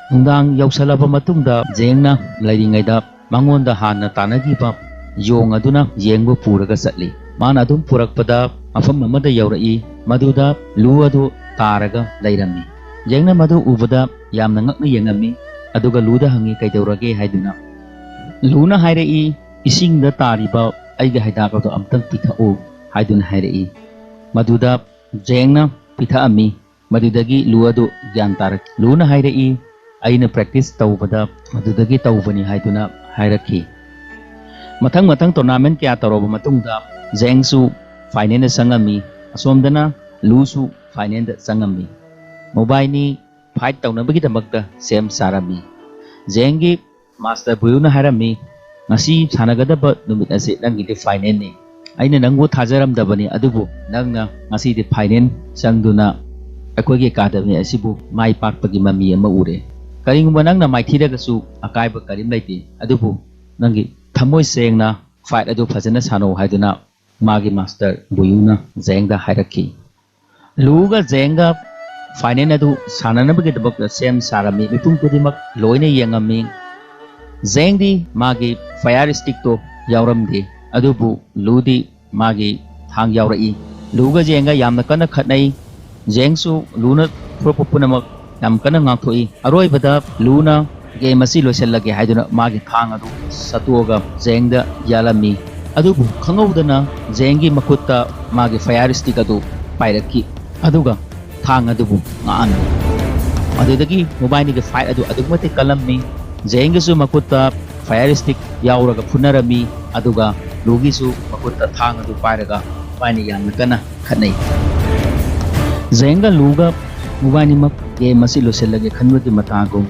ꯅꯨꯡꯗꯥꯡ ꯌꯧꯁꯜꯂꯕ ꯃꯇꯨꯡꯗ ꯖꯦꯡꯅ ꯂꯩꯔꯤꯉꯩꯗ ꯃꯉꯣꯟꯗ ꯍꯥꯟꯅ ꯇꯥꯟꯅꯈꯤꯕ ꯌꯣꯡ ꯑꯗꯨꯅ ꯖꯦꯡꯕꯨ ꯄꯨꯔꯒ ꯆꯠꯂꯤ꯫ ꯃꯥꯅ ꯑꯗꯨꯝ ꯄꯨꯔꯛꯄꯗ ꯃꯐꯝ ꯑꯃꯗ ꯌꯧꯔꯛꯏ, ꯃꯗꯨꯗ ꯂꯨ ꯑꯗꯨ ꯇꯥꯔꯒ ꯂꯩꯔꯝꯃꯤ꯫ ꯖꯦꯡꯅ ꯃꯗꯨ ꯎꯕꯗ ꯌꯥꯝꯅ ꯉꯛꯅ ꯌꯦꯡꯉꯝꯃꯤ, ꯑꯗꯨꯒ ꯂꯨꯗ ꯍꯪꯉꯤ, "ꯀꯩꯗꯧꯔꯒꯦ?" ꯍꯥꯏꯗꯨꯅ꯫ ꯂꯨꯅ ꯍꯥꯏꯔꯛꯏ, "ꯏꯁꯤꯡꯗ ꯇꯥꯔꯤꯕ ꯑꯩꯒꯤ ꯍꯤꯗꯥꯛ ꯑꯗꯨ ꯑꯃꯨꯛꯇꯪ ꯄꯤꯊꯛꯎ" ꯍꯥꯏꯗꯨꯅ ꯍꯥꯏꯔꯛꯏ꯫ ꯃꯗꯨꯗ ꯖꯦꯡꯅ ꯄꯤꯊꯛꯑꯝꯃꯤ꯫ ꯃꯗꯨꯗꯒꯤ ꯂꯨ ꯑꯗꯨ ꯒ꯭ꯌꯥꯟ ꯇꯥꯔꯛꯈꯤ꯫ ꯂꯨꯅ ꯍꯥꯏꯔꯛꯏ, "ꯑꯩꯅ practice ꯇꯧꯕꯗ ꯃꯗꯨꯗꯒꯤ ꯇꯧꯕꯅꯤ" ꯍꯥꯏꯗꯨꯅ ꯍꯥꯏꯔꯛꯈꯤ꯫ ꯃꯊꯪ ꯃꯊꯪ tournament ꯀꯌꯥ ꯇꯧꯔꯕ ꯃꯇꯨꯡꯗ ꯖꯦꯡꯁꯨ final ꯗ ꯆꯪꯉꯝꯃꯤ, ꯑꯁꯣꯝꯗꯅ ꯂꯨꯁꯨ final ꯗ ꯆꯪꯉꯝꯃꯤ꯫ ꯃꯣꯕꯥꯏꯅꯤ fight ꯇꯧꯅꯕꯒꯤꯗꯃꯛꯇ ꯁꯦꯝ ꯁꯥꯔꯝꯃꯤ꯫ ꯖꯦꯡꯒꯤ ꯃꯥꯁꯇꯔ ꯕꯨꯌꯨꯅ ꯍꯥꯏꯔꯝꯃꯤ, "ꯉꯁꯤ ꯁꯥꯟꯅꯒꯗꯕ ꯅꯨꯃꯤꯠ ꯑꯁꯤ ꯅꯪꯒꯤꯗꯤ final ꯅꯤ꯫ ꯑꯩꯅ ꯅꯪꯕꯨ ꯊꯥꯖꯔꯝꯗꯕꯅꯤ, ꯑꯗꯨꯕꯨ ꯅꯪꯅ ꯉꯁꯤꯗꯤ final ꯆꯪꯗꯨꯅ ꯑꯩꯈꯣꯏꯒꯤ academy ꯑꯁꯤꯕꯨ ꯃꯥꯏ ꯄꯥꯛꯄꯒꯤ ꯃꯃꯤ ꯑꯃ ꯎꯔꯦ꯫ ꯀꯔꯤꯒꯨꯝꯕ ꯅꯪꯅ ꯃꯥꯏꯊꯤꯔꯒꯁꯨ ꯑꯀꯥꯏꯕ ꯀꯔꯤꯝ ꯂꯩꯇꯦ, ꯑꯗꯨꯕꯨ ꯅꯪꯒꯤ ꯊꯃꯣꯏ ꯁꯦꯡꯅ fight ꯑꯗꯨ ꯐꯖꯅ ꯁꯥꯟꯅꯧ" ꯍꯥꯏꯗꯨꯅ ꯃꯥꯒꯤ ꯃꯥꯁꯇꯔ ꯕꯨꯌꯨꯅ ꯖꯦꯡꯗ ꯍꯥꯏꯔꯛꯈꯤ꯫ ꯂꯨꯒ ꯖꯦꯡꯒ final ꯑꯗꯨ ꯁꯥꯟꯅꯅꯕꯒꯤꯗꯃꯛꯇ ꯁꯦꯝ ꯁꯥꯔꯝꯃꯤ꯫ ꯃꯤꯄꯨꯝ ꯈꯨꯗꯤꯡꯃꯛ ꯂꯣꯏꯅ ꯌꯦꯡꯉꯝꯃꯤ꯫ ꯖꯦꯡꯗꯤ ꯃꯥꯒꯤ fire stick ꯇꯣ ꯌꯥꯎꯔꯝꯗꯦ, ꯑꯗꯨꯕꯨ ꯂꯨꯗꯤ ꯃꯥꯒꯤ ꯊꯥꯡ ꯌꯥꯎꯔꯛꯏ꯫ ꯂꯨꯒ ꯖꯦꯡꯒ ꯌꯥꯝꯅ ꯀꯟꯅ ꯈꯠꯅꯩ꯫ ꯖꯦꯡꯁꯨ ꯂꯨꯅ ꯐꯨꯔꯛꯄ ꯄꯨꯝꯅꯃꯛ ꯌꯥꯝ ꯀꯟꯅ ꯉꯥꯛꯊꯣꯛꯏ꯫ ꯑꯔꯣꯏꯕꯗ ꯂꯨꯅ game ꯑꯁꯤ ꯂꯣꯏꯁꯤꯜꯂꯒꯦ ꯍꯥꯏꯗꯨꯅ ꯃꯥꯒꯤ ꯊꯥꯡ ꯑꯗꯨ ꯁꯠꯇꯣꯛꯑꯒ ꯖꯦꯡꯗ ꯌꯥꯜꯂꯝꯃꯤ꯫ ꯑꯗꯨꯕꯨ ꯈꯪꯍꯧꯗꯅ ꯖꯦꯡꯒꯤ ꯃꯈꯨꯠꯇ ꯃꯥꯒꯤ fire stick ꯑꯗꯨ ꯄꯥꯏꯔꯛꯈꯤ, ꯑꯗꯨꯒ ꯊꯥꯡ ꯑꯗꯨꯕꯨ ꯉꯥꯛꯑꯝꯃꯤ꯫ ꯑꯗꯨꯗꯒꯤ ꯃꯣꯕꯥꯏꯅꯤꯒꯤ fight ꯑꯗꯨ ꯑꯗꯨꯛꯀꯤ ꯃꯇꯤꯛ ꯀꯜꯂꯝꯃꯤ꯫ ꯖꯦꯡꯒꯤꯁꯨ ꯃꯈꯨꯠꯇ fire stick ꯌꯥꯎꯔꯒ ꯐꯨꯅꯔꯝꯃꯤ, ꯑꯗꯨꯒ ꯂꯨꯒꯤꯁꯨ ꯃꯈꯨꯠꯇ ꯊꯥꯡ ꯑꯗꯨ ꯄꯥꯏꯔꯒ ꯃꯕꯥꯏꯅꯤ ꯌꯥꯝꯅ ꯀꯟꯅ ꯈꯠꯅꯩ꯫ ꯖꯦꯡꯒ ꯂꯨꯒ ꯃꯕꯥꯏꯅꯤꯃꯛ game ꯑꯁꯤ ꯂꯣꯏꯁꯤꯜꯂꯒꯦ ꯈꯟꯕꯒꯤ ꯃꯇꯥꯒꯨꯝ,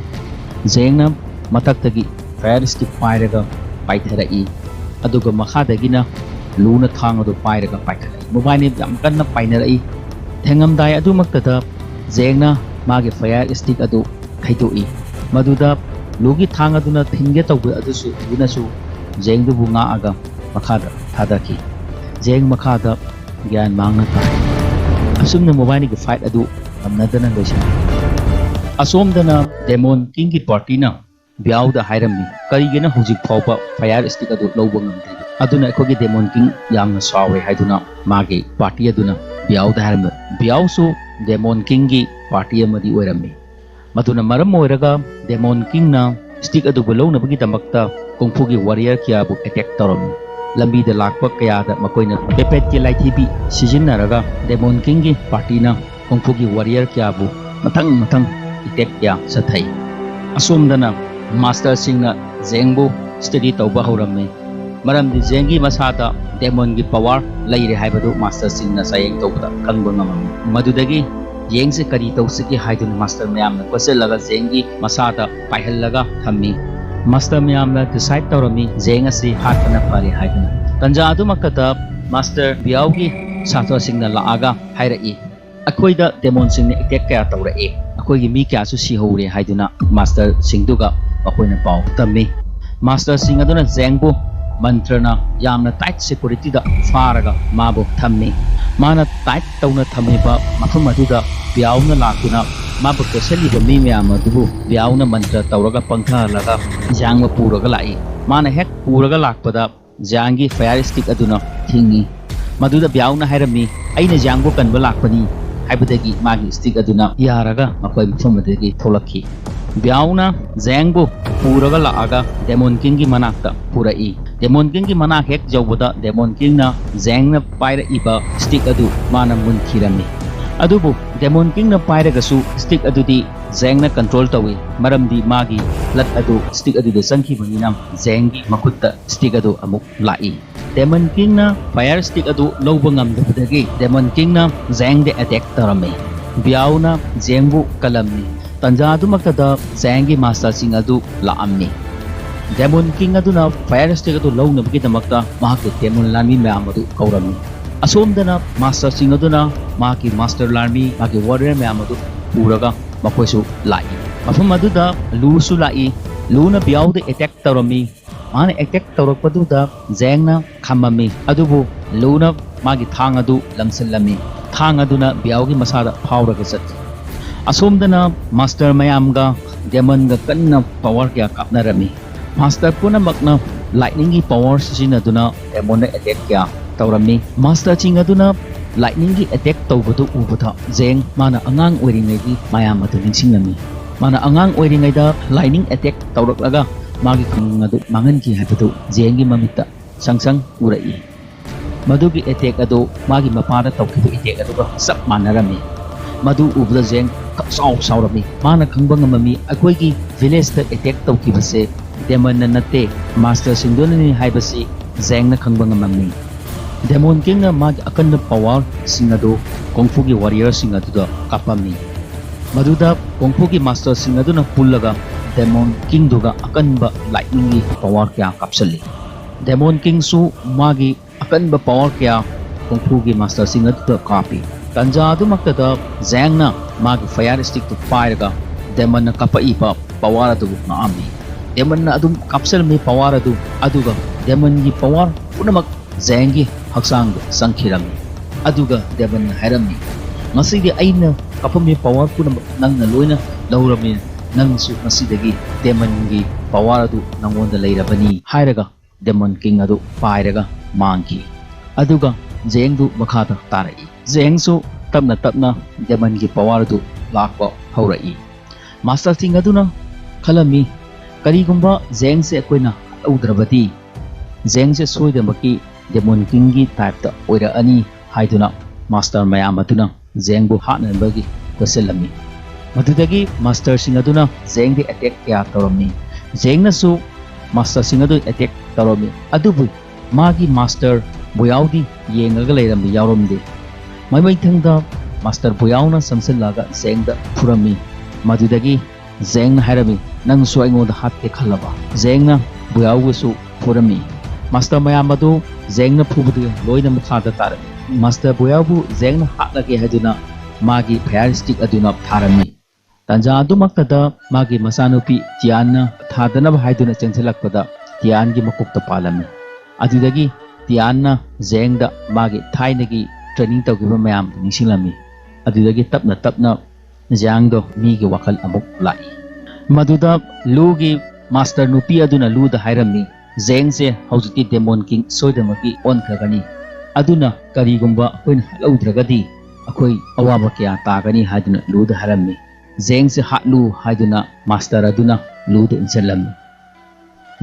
ꯖꯦꯡꯅ ꯃꯊꯛꯇꯒꯤ fire stick ꯄꯥꯏꯔꯒ ꯄꯥꯏꯊꯔꯛꯏ, ꯑꯗꯨꯒ ꯃꯈꯥꯗꯒꯤꯅ ꯂꯨꯅ ꯊꯥꯡ ꯑꯗꯨ ꯄꯥꯏꯔꯒ ꯄꯥꯏꯈꯠꯂꯛꯏ꯫ ꯃꯕꯥꯅꯤ ꯌꯥꯝ ꯀꯟꯅ ꯄꯥꯏꯅꯔꯛꯏ꯫ ꯊꯦꯡꯉꯝꯗꯥꯏ ꯑꯗꯨꯃꯛꯇꯗ ꯖꯦꯡꯅ ꯃꯥꯒꯤ ꯐꯌꯥꯔ ꯁ꯭ꯇꯤꯛ ꯑꯗꯨ ꯊꯩꯗꯣꯛꯏ꯫ ꯃꯗꯨꯗ ꯂꯨꯒꯤ ꯊꯥꯡ ꯑꯗꯨꯅ ꯊꯤꯟꯒꯦ ꯇꯧꯕ ꯑꯗꯨꯁꯨ ꯂꯨꯅꯁꯨ ꯖꯦꯡꯗꯨꯕꯨ ꯉꯥꯛꯑꯒ ꯃꯈꯥꯗ ꯊꯥꯗꯈꯤ꯫ ꯖꯦꯡ ꯃꯈꯥꯗ ꯒ꯭ꯌꯥꯟ ꯃꯥꯡꯅ ꯇꯥꯏ꯫ ꯑꯁꯨꯝꯅ ꯃꯕꯥꯅꯤꯒꯤ ꯐꯥꯏꯠ ꯑꯗꯨ ꯉꯝꯅꯗꯅ ꯂꯣꯏꯁꯤꯟꯈꯤ꯫ ꯑꯁꯣꯝꯗꯅ ꯗꯦꯃꯣꯟ ꯀꯤꯡꯒꯤ ꯄꯥꯔꯇꯤꯅ ꯕꯤꯌꯥꯎꯗ ꯍꯥꯏꯔꯝꯃꯤ, "ꯀꯔꯤꯒꯤꯅ ꯍꯧꯖꯤꯛ ꯐꯥꯎꯕ ꯐꯌꯥꯔ ꯁ꯭ꯇꯤꯛ ꯑꯗꯨ ꯂꯧꯕ ꯉꯝꯗ꯭ꯔꯤꯕ?" ꯑꯗꯨꯅ ꯑꯩꯈꯣꯏꯒꯤ ꯗꯦꯃꯣꯟ ꯀꯤꯡ ꯌꯥꯝꯅ ꯁꯥꯎꯔꯦ ꯍꯥꯏꯗꯨꯅ ꯃꯥꯒꯤ ꯄꯥꯔꯇꯤ ꯑꯗꯨꯅ ꯕꯤꯌꯥꯎꯗ ꯍꯥꯏꯔꯝꯃꯤ꯫ ꯕꯤꯌꯥꯎꯁꯨ ꯗꯦꯃꯣꯟ ꯀꯤꯡꯒꯤ ꯄꯥꯔꯇꯤ ꯑꯃꯗꯤ ꯑꯣꯏꯔꯝꯃꯤ꯫ ꯃꯗꯨꯅ ꯃꯔꯝ ꯑꯣꯏꯔꯒ ꯗꯦꯃꯣꯟ ꯀꯤꯡꯅ ꯁ꯭ꯇꯤꯛ ꯑꯗꯨꯕꯨ ꯂꯧꯅꯕꯒꯤꯗꯃꯛꯇ ꯀꯨꯡꯐꯨꯒꯤ ꯋꯥꯔꯤꯌꯔ ꯀꯌꯥꯕꯨ ꯑꯦꯇꯦꯛ ꯇꯧꯔꯝꯃꯤ꯫ ꯂꯝꯕꯤꯗ ꯂꯥꯛꯄ ꯀꯌꯥꯗ ꯃꯈꯣꯏꯅ ꯄꯦꯄꯦꯠꯀꯤ ꯂꯥꯏꯊꯤꯕꯤ ꯁꯤꯖꯤꯟꯅꯔꯒ ꯗꯦꯃꯣꯟ ꯀꯤꯡꯒꯤ ꯄꯥꯔꯇꯤꯅ ꯀꯨꯡꯐꯨꯒꯤ ꯋꯥꯔꯤꯌꯔ ꯀꯌꯥꯕꯨ ꯃꯊꯪ ꯃꯊꯪ ꯑꯦꯇꯦꯛ ꯀꯌꯥ ꯆꯠꯊꯩ꯫ ꯑꯁꯣꯝꯗꯅ ꯃꯥꯁꯇꯔꯁꯤꯡꯅ ꯖꯦꯡꯕꯨ ꯁ꯭ꯇꯗꯤ ꯇꯧꯕ ꯍꯧꯔꯝꯃꯤ꯫ ꯃꯔꯝꯗꯤ ꯖꯦꯡꯒꯤ ꯃꯁꯥꯗ ꯗꯦꯃꯣꯟꯒꯤ ꯄꯋꯥꯔ ꯂꯩꯔꯦ ꯍꯥꯏꯕꯗꯨ ꯃꯥꯁꯇꯔꯁꯤꯡꯅ ꯆꯥꯌꯦꯡ ꯇꯧꯕꯗ ꯈꯪꯕ ꯉꯝꯃꯝꯃꯤ꯫ ꯃꯗꯨꯗꯒꯤ ꯖꯦꯡꯁꯦ ꯀꯔꯤ ꯇꯧꯁꯤꯒꯦ ꯍꯥꯏꯗꯨꯅ ꯃꯥꯁꯇꯔ ꯃꯌꯥꯝꯅ ꯈꯣꯠꯆꯜꯂꯒ ꯖꯦꯡꯒꯤ ꯃꯁꯥꯗ ꯄꯥꯏꯍꯜꯂꯒ ꯊꯝꯃꯤ꯫ ꯃꯥꯁꯇꯔ ꯃꯌꯥꯝꯅ ꯗꯤꯁꯥꯏꯗ ꯇꯧꯔꯝꯃꯤ ꯖꯦꯡ ꯑꯁꯤ ꯍꯥꯠꯄꯅ ꯐꯔꯦ ꯍꯥꯏꯗꯨꯅ꯫ ꯇꯟꯖꯥ ꯑꯗꯨꯃꯛꯇꯗ ꯃꯥꯁꯇꯔ ꯕꯤꯌꯥꯎꯒꯤ ꯁꯥꯇ꯭ꯔꯁꯤꯡꯅ ꯂꯥꯛꯑꯒ ꯍꯥꯏꯔꯛꯏ, "ꯑꯩꯈꯣꯏꯗ ꯗꯦꯃꯣꯟꯁꯤꯡꯅ ꯑꯦꯇꯦꯛ ꯀꯌꯥ ꯇꯧꯔꯛꯑꯦ, ꯑꯩꯈꯣꯏꯒꯤ ꯃꯤ ꯀꯌꯥꯁꯨ ꯁꯤꯍꯧꯔꯦ" ꯍꯥꯏꯗꯨꯅ ꯃꯥꯁꯇꯔꯁꯤꯡꯗꯨꯒ ꯃꯈꯣꯏꯅ ꯄꯥꯎ ꯇꯝꯃꯤ꯫ ꯃꯥꯁꯇꯔꯁꯤꯡ ꯑꯗꯨꯅ ꯖꯦꯡꯕꯨ ꯃꯟꯇ꯭ꯔꯅ ꯌꯥꯝꯅ ꯇꯥꯏꯠ ꯁꯦꯀ꯭ꯌꯨꯔꯤꯇꯤꯗ ꯐꯥꯔꯒ ꯃꯥꯕꯨ ꯊꯝꯃꯤ꯫ ꯃꯥꯅ ꯇꯥꯏꯠ ꯇꯧꯅ ꯊꯝꯃꯤꯕ ꯃꯐꯝ ꯑꯗꯨꯗ ꯕꯤꯌꯥꯎꯅ ꯂꯥꯛꯇꯨꯅ ꯃꯥꯕꯨ ꯀꯣꯏꯁꯜꯂꯤꯕ ꯃꯤ ꯃꯌꯥꯝ ꯑꯗꯨꯕꯨ ꯕꯤꯌꯥꯎꯅ ꯃꯟꯇ꯭ꯔ ꯇꯧꯔꯒ ꯄꯪꯊꯍꯜꯂꯒ ꯖꯥꯡꯕ ꯄꯨꯔꯒ ꯂꯥꯛꯏ꯫ ꯃꯥꯅ ꯍꯦꯛ ꯄꯨꯔꯒ ꯂꯥꯛꯄꯗ ꯖꯥꯡꯒꯤ ꯐꯌꯥꯔ ꯁ꯭ꯇꯤꯛ ꯑꯗꯨꯅ ꯊꯤꯡꯉꯤ꯫ ꯃꯗꯨꯗ ꯕꯤꯌꯥꯎꯅ ꯍꯥꯏꯔꯝꯃꯤ, "ꯑꯩꯅ ꯖꯥꯡꯕꯨ ꯀꯟꯕ ꯂꯥꯛꯄꯅꯤ" ꯍꯥꯏꯕꯗꯒꯤ ꯃꯥꯒꯤ ꯁ꯭ꯇꯤꯛ ꯑꯗꯨꯅ ꯌꯥꯔꯒ ꯃꯈꯣꯏ ꯃꯐꯝ ꯑꯗꯨꯗꯒꯤ ꯊꯣꯛꯂꯛꯈꯤ꯫ ꯕꯤꯌꯥꯎꯅ ꯖꯥꯡꯕꯨ ꯄꯨꯔꯒ ꯂꯥꯛꯑꯒ ꯗꯦꯃꯣꯟ ꯀꯤꯡꯒꯤ ꯃꯅꯥꯛꯇ ꯄꯨꯔꯛꯏ꯫ ꯗꯦꯃꯣꯟ ꯀꯤꯡꯒꯤ ꯃꯅꯥꯛ ꯍꯦꯛ ꯌꯧꯕꯗ ꯗꯦꯃꯣꯟ ꯀꯤꯡꯅ ꯖꯥꯡꯅ ꯄꯥꯏꯔꯛꯏꯕ ꯁ꯭ꯇꯤꯛ ꯑꯗꯨ ꯃꯥꯅ ꯃꯨꯟꯈꯤꯔꯝꯃꯤ꯫ ꯑꯗꯨꯕꯨ ꯗꯦꯃꯣꯟ ꯀꯤꯡꯅ ꯄꯥꯏꯔꯒꯁꯨ ꯁ꯭ꯇꯤꯛ ꯑꯗꯨꯗꯤ ꯖꯥꯡꯅ ꯀꯟꯇ꯭ꯔꯣꯜ ꯇꯧꯏ, ꯃꯔꯝꯗꯤ ꯃꯥꯒꯤ ꯕ꯭ꯂꯗ ꯑꯗꯨ ꯁ꯭ꯇꯤꯛ ꯑꯗꯨꯗ ꯆꯪꯈꯤꯕꯅꯤꯅ ꯖꯥꯡꯒꯤ ꯃꯈꯨꯠꯇ ꯁ꯭ꯇꯤꯛ ꯑꯗꯨ ꯑꯃꯨꯛ ꯂꯥꯛꯏ꯫ ꯗꯦꯃꯣꯟ ꯀꯤꯡꯅ ꯐꯌꯥꯔ ꯁ꯭ꯇꯤꯛ ꯑꯗꯨ ꯂꯧꯕ ꯉꯝꯗꯕꯗꯒꯤ ꯗꯦꯃꯣꯟ ꯀꯤꯡꯅ ꯖꯥꯡꯗ ꯑꯦꯇꯦꯛ ꯇꯧꯔꯝꯃꯤ꯫ ꯕꯤꯌꯥꯎꯅ ꯖꯥꯡꯕꯨ ꯀꯜꯂꯝꯃꯤ꯫ ꯇꯟꯖꯥ ꯑꯗꯨꯃꯛꯇꯗ ꯖꯥꯡꯒꯤ ꯃꯥꯁꯇꯔꯁꯤꯡ ꯑꯗꯨ ꯂꯥꯛꯑꯝꯃꯤ꯫ Demon King ꯑꯗꯨꯅ Fire Stick ꯑꯗꯨ ꯂꯧꯅꯕꯒꯤꯗꯃꯛꯇ ꯃꯍꯥꯛꯀꯤ demon ꯂꯥꯟꯃꯤ ꯃꯌꯥꯝ ꯑꯗꯨ ꯀꯧꯔꯝꯃꯤ꯫ ꯑꯁꯣꯝꯗꯅ Master ꯁꯤꯡ ꯑꯗꯨꯅ ꯃꯍꯥꯛꯀꯤ Master ꯂꯥꯟꯃꯤ, ꯃꯥꯒꯤ warrior ꯃꯌꯥꯝ ꯑꯗꯨ ꯄꯨꯔꯒ ꯃꯈꯣꯏꯁꯨ ꯂꯥꯛꯏ꯫ ꯃꯐꯝ ꯑꯗꯨꯗ Luꯁꯨ ꯂꯥꯛꯏ꯫ Luꯅ Biaoꯗ attack ꯇꯧꯔꯝꯃꯤ꯫ ꯃꯥꯅ attack ꯇꯧꯔꯛꯄꯗꯨꯗ Zhangꯅ ꯈꯝꯃꯝꯃꯤ, ꯑꯗꯨꯕꯨ Luꯅ ꯃꯥꯒꯤ ꯊꯥꯡ ꯑꯗꯨ ꯂꯪꯁꯤꯜꯂꯝꯃꯤ꯫ ꯊꯥꯡ ꯑꯗꯨꯅ Biaoꯒꯤ ꯃꯁꯥꯗ ꯐꯥꯎꯔꯒ ꯆꯠꯈꯤ꯫ ꯑꯁꯣꯝꯗꯅ Master ꯃꯌꯥꯝꯒ Demonꯒ ꯀꯟꯅ power ꯀꯌꯥ ꯀꯥꯞꯅꯔꯝꯃꯤ꯫ Master ꯄꯨꯝꯅꯃꯛꯅ Lightningꯒꯤ power ꯁꯤꯖꯤꯟꯅꯗꯨꯅ Demonꯗ attack ꯀꯌꯥ ꯇꯧꯔꯝꯃꯤ꯫ Masterꯁꯤꯡ ꯑꯗꯨꯅ Lightningꯒꯤ attack ꯇꯧꯕꯗꯨ ꯎꯕꯗ Zhang ꯃꯥꯅ ꯑꯉꯥꯡ ꯑꯣꯏꯔꯤꯉꯩꯒꯤ ꯃꯌꯥꯝ ꯑꯗꯨ ꯅꯤꯡꯁꯤꯡꯂꯝꯃꯤ꯫ ꯃꯥꯅ ꯑꯉꯥꯡ ꯑꯣꯏꯔꯤꯉꯩꯗ Lightning attack ꯇꯧꯔꯛꯂꯒ ꯃꯥꯒꯤ ꯈꯨꯡꯒꯪ ꯑꯗꯨ ꯃꯥꯡꯍꯟꯈꯤ ꯍꯥꯏꯕꯗꯨ Zhangꯒꯤ ꯃꯃꯤꯠꯇ ꯁꯪ ꯁꯪ ꯎꯔꯛꯏ꯫ ꯃꯗꯨꯒꯤ attack ꯑꯗꯨ ꯃꯥꯒꯤ ꯃꯄꯥꯗ ꯇꯧꯈꯤꯕ attack ꯑꯗꯨꯒ ꯆꯞ ꯃꯥꯟꯅꯔꯝꯃꯤ꯫ ꯃꯗꯨ ꯎꯕꯗ Zhang ꯈꯪꯁꯥꯎ ꯁꯥꯎꯔꯝꯃꯤ꯫ ꯃꯥꯅ ꯈꯪꯕ ꯉꯝꯃꯝꯃꯤ, ꯑꯩꯈꯣꯏꯒꯤ villageꯇ attack ꯇꯧꯈꯤꯕꯁꯦ Demonꯅ ꯅꯠꯇꯦ, Masterꯁꯤꯡꯗꯨꯅꯅꯤ ꯍꯥꯏꯕꯁꯤ Zhangꯅ ꯈꯪꯕ ꯉꯝꯃꯝꯃꯤ꯫ Demon Kingꯅ ꯃꯥꯒꯤ ꯑꯀꯟꯕ powerꯁꯤꯡ ꯑꯗꯨ Kung Fuꯒꯤ warriorꯁꯤꯡ ꯑꯗꯨꯗ ꯀꯥꯞꯄꯝꯃꯤ꯫ ꯃꯗꯨꯗ Kung Fuꯒꯤ Masterꯁꯤꯡ ꯑꯗꯨꯅ ꯄꯨꯜꯂꯒ Demon Kingꯗꯨꯒ ꯑꯀꯟꯕ Lightningꯒꯤ power ꯀꯌꯥ ꯀꯥꯞꯁꯤꯜꯂꯤ꯫ Demon Kingꯁꯨ ꯃꯥꯒꯤ ꯑꯀꯟꯕ power ꯀꯌꯥ Kung Fuꯒꯤ Masterꯁꯤꯡ ꯑꯗꯨꯗ ꯀꯥꯞꯄꯤ꯫ ꯇꯟꯖꯥ ꯑꯗꯨꯃꯛꯇꯗ Zhangꯅ ꯃꯥꯒꯤ Fire Stickꯇꯨ ꯄꯥꯏꯔꯒ Demonꯅ ꯀꯥꯞꯄꯛꯏꯕ power ꯑꯗꯨꯕꯨ ꯉꯥꯛꯑꯝꯃꯤ꯫ Demonꯅ ꯑꯗꯨꯝ ꯀꯥꯞꯁꯤꯜꯂꯝꯃꯤ power ꯑꯗꯨ, ꯑꯗꯨꯒ Demonꯒꯤ power ꯄꯨꯝꯅꯃꯛ Zhangꯒꯤ ꯍꯛꯆꯥꯡꯗ ꯆꯪꯈꯤꯔꯝꯃꯤ꯫ ꯑꯗꯨꯒ Demonꯅ ꯍꯥꯏꯔꯝꯃꯤ, "ꯉꯁꯤꯗꯤ ꯑꯩꯅ ꯀꯥꯞꯄꯝꯃꯤ power ꯄꯨꯝꯅꯃꯛ ꯅꯪꯅ ꯂꯣꯏꯅ ꯂꯧꯔꯕꯅꯤꯅ, ꯅꯪꯁꯨ ꯉꯁꯤꯗꯒꯤ Demonꯒꯤ power ꯑꯗꯨ ꯅꯪꯉꯣꯟꯗ ꯂꯩꯔꯕꯅꯤ" ꯍꯥꯏꯔꯒ Demon King ꯑꯗꯨ ꯄꯥꯏꯔꯒ ꯃꯥꯡꯈꯤ꯫ ꯑꯗꯨꯒ Zhangꯗꯨ ꯃꯈꯥꯗ ꯇꯥꯔꯛꯏ꯫ Zhangꯁꯨ ꯇꯞꯅ ꯇꯞꯅ Demonꯒꯤ power ꯑꯗꯨ ꯂꯥꯛꯄ ꯍꯧꯔꯛꯏ꯫ Masterꯁꯤꯡ ꯑꯗꯨꯅ ꯈꯜꯂꯝꯃꯤ, ꯀꯔꯤꯒꯨꯝꯕ Zhangꯁꯦ ꯑꯩꯈꯣꯏꯅ ꯍꯥꯠꯍꯧꯗ꯭ꯔꯕꯗꯤ Zhangꯁꯦ ꯁꯣꯏꯗꯅꯃꯛꯀꯤ Demon Kingꯒꯤ typeꯇ ꯑꯣꯏꯔꯛꯑꯅꯤ ꯍꯥꯏꯗꯨꯅ Master ꯃꯌꯥꯝ ꯑꯗꯨꯅ Zhangꯕꯨ ꯍꯥꯠꯅꯅꯕꯒꯤ ꯀꯣꯏꯁꯤꯜꯂꯝꯃꯤ꯫ ꯃꯗꯨꯗꯒꯤ Masterꯁꯤꯡ ꯑꯗꯨꯅ Zhangꯗ attack ꯀꯌꯥ ꯇꯧꯔꯝꯃꯤ꯫ Zhangꯅꯁꯨ Masterꯁꯤꯡ ꯑꯗꯨ attack ꯇꯧꯔꯝꯃꯤ꯫ ꯑꯗꯨꯕꯨ ꯃꯥꯒꯤ Master Buyaoꯗꯤ ꯌꯦꯡꯉꯒ ꯂꯩꯔꯝꯕ ꯌꯥꯎꯔꯝꯗꯦ꯫ ꯃꯃꯩꯊꯪꯗ Master Buyaoꯅ ꯆꯪꯁꯤꯜꯂꯒ Zhangꯗ ꯐꯨꯔꯝꯃꯤ꯫ ꯃꯗꯨꯗꯒꯤ ꯖꯦꯡꯅ ꯍꯥꯏꯔꯝꯃꯤ, "ꯅꯪꯁꯨ ꯑꯩꯉꯣꯟꯗ ꯍꯥꯠꯀꯦ ꯈꯜꯂꯕ?" ꯖꯦꯡꯅ ꯕꯨꯌꯥꯎꯕꯨꯁꯨ ꯐꯨꯔꯝꯃꯤ꯫ ꯃꯥꯁꯇꯔ ꯃꯌꯥꯝ ꯑꯗꯨ ꯖꯦꯡꯅ ꯐꯨꯕꯗꯒꯤ ꯂꯣꯏꯅ ꯃꯈꯥꯗ ꯇꯥꯔꯝꯃꯤ꯫ ꯃꯥꯁꯇꯔ ꯕꯨꯌꯥꯎꯕꯨ ꯖꯦꯡꯅ ꯍꯥꯠꯂꯒꯦ ꯍꯥꯏꯗꯨꯅ ꯃꯥꯒꯤ ꯐꯌꯥꯔ ꯁ꯭ꯇꯤꯛ ꯑꯗꯨꯅ ꯊꯥꯔꯝꯃꯤ꯫ ꯇꯥꯟꯖꯥ ꯑꯗꯨꯃꯛꯇꯗ ꯃꯥꯒꯤ ꯃꯆꯥꯅꯨꯄꯤ ꯇꯤꯌꯥꯟꯅ ꯊꯥꯗꯅꯕ ꯍꯥꯏꯗꯨꯅ ꯆꯦꯟꯁꯤꯜꯂꯛꯄꯗ ꯇꯤꯌꯥꯟꯒꯤ ꯃꯀꯣꯛꯇ ꯄꯥꯜꯂꯝꯃꯤ꯫ ꯑꯗꯨꯗꯒꯤ ꯇꯤꯌꯥꯟꯅ ꯖꯦꯡꯗ ꯃꯥꯒꯤ ꯊꯥꯏꯅꯒꯤ ꯇ꯭ꯔꯦꯅꯤꯡ ꯇꯧꯈꯤꯕ ꯃꯌꯥꯝꯗꯨ ꯅꯤꯡꯁꯤꯡꯂꯝꯃꯤ꯫ ꯑꯗꯨꯗꯒꯤ ꯇꯞꯅ ꯇꯞꯅ ꯖꯦꯡꯗꯣ ꯃꯤꯒꯤ ꯋꯥꯈꯜ ꯑꯃꯨꯛ ꯂꯥꯛꯏ꯫ ꯃꯗꯨꯗ ꯂꯨꯒꯤ ꯃꯥꯁꯇꯔ ꯅꯨꯄꯤ ꯑꯗꯨꯅ ꯂꯨꯗ ꯍꯥꯏꯔꯝꯃꯤ, "ꯖꯦꯡꯁꯦ ꯍꯧꯖꯤꯛꯇꯤ ꯗꯦꯃꯣꯟ ꯀꯤꯡ ꯁꯣꯏꯗꯅꯃꯛꯀꯤ ꯑꯣꯟꯈ꯭ꯔꯒꯅꯤ꯫ ꯑꯗꯨꯅ ꯀꯔꯤꯒꯨꯝꯕ ꯑꯩꯈꯣꯏꯅ ꯍꯥꯠꯍꯧꯗ꯭ꯔꯒꯗꯤ ꯑꯩꯈꯣꯏ ꯑꯋꯥꯕ ꯀꯌꯥ ꯇꯥꯒꯅꯤ" ꯍꯥꯏꯗꯨꯅ ꯂꯨꯗ ꯍꯥꯏꯔꯝꯃꯤ꯫ "ꯖꯦꯡꯁꯦ ꯍꯥꯠꯂꯨ" ꯍꯥꯏꯗꯨꯅ ꯃꯥꯁꯇꯔ ꯑꯗꯨꯅ ꯂꯨꯗ ꯏꯟꯁꯤꯜꯂꯝꯃꯤ꯫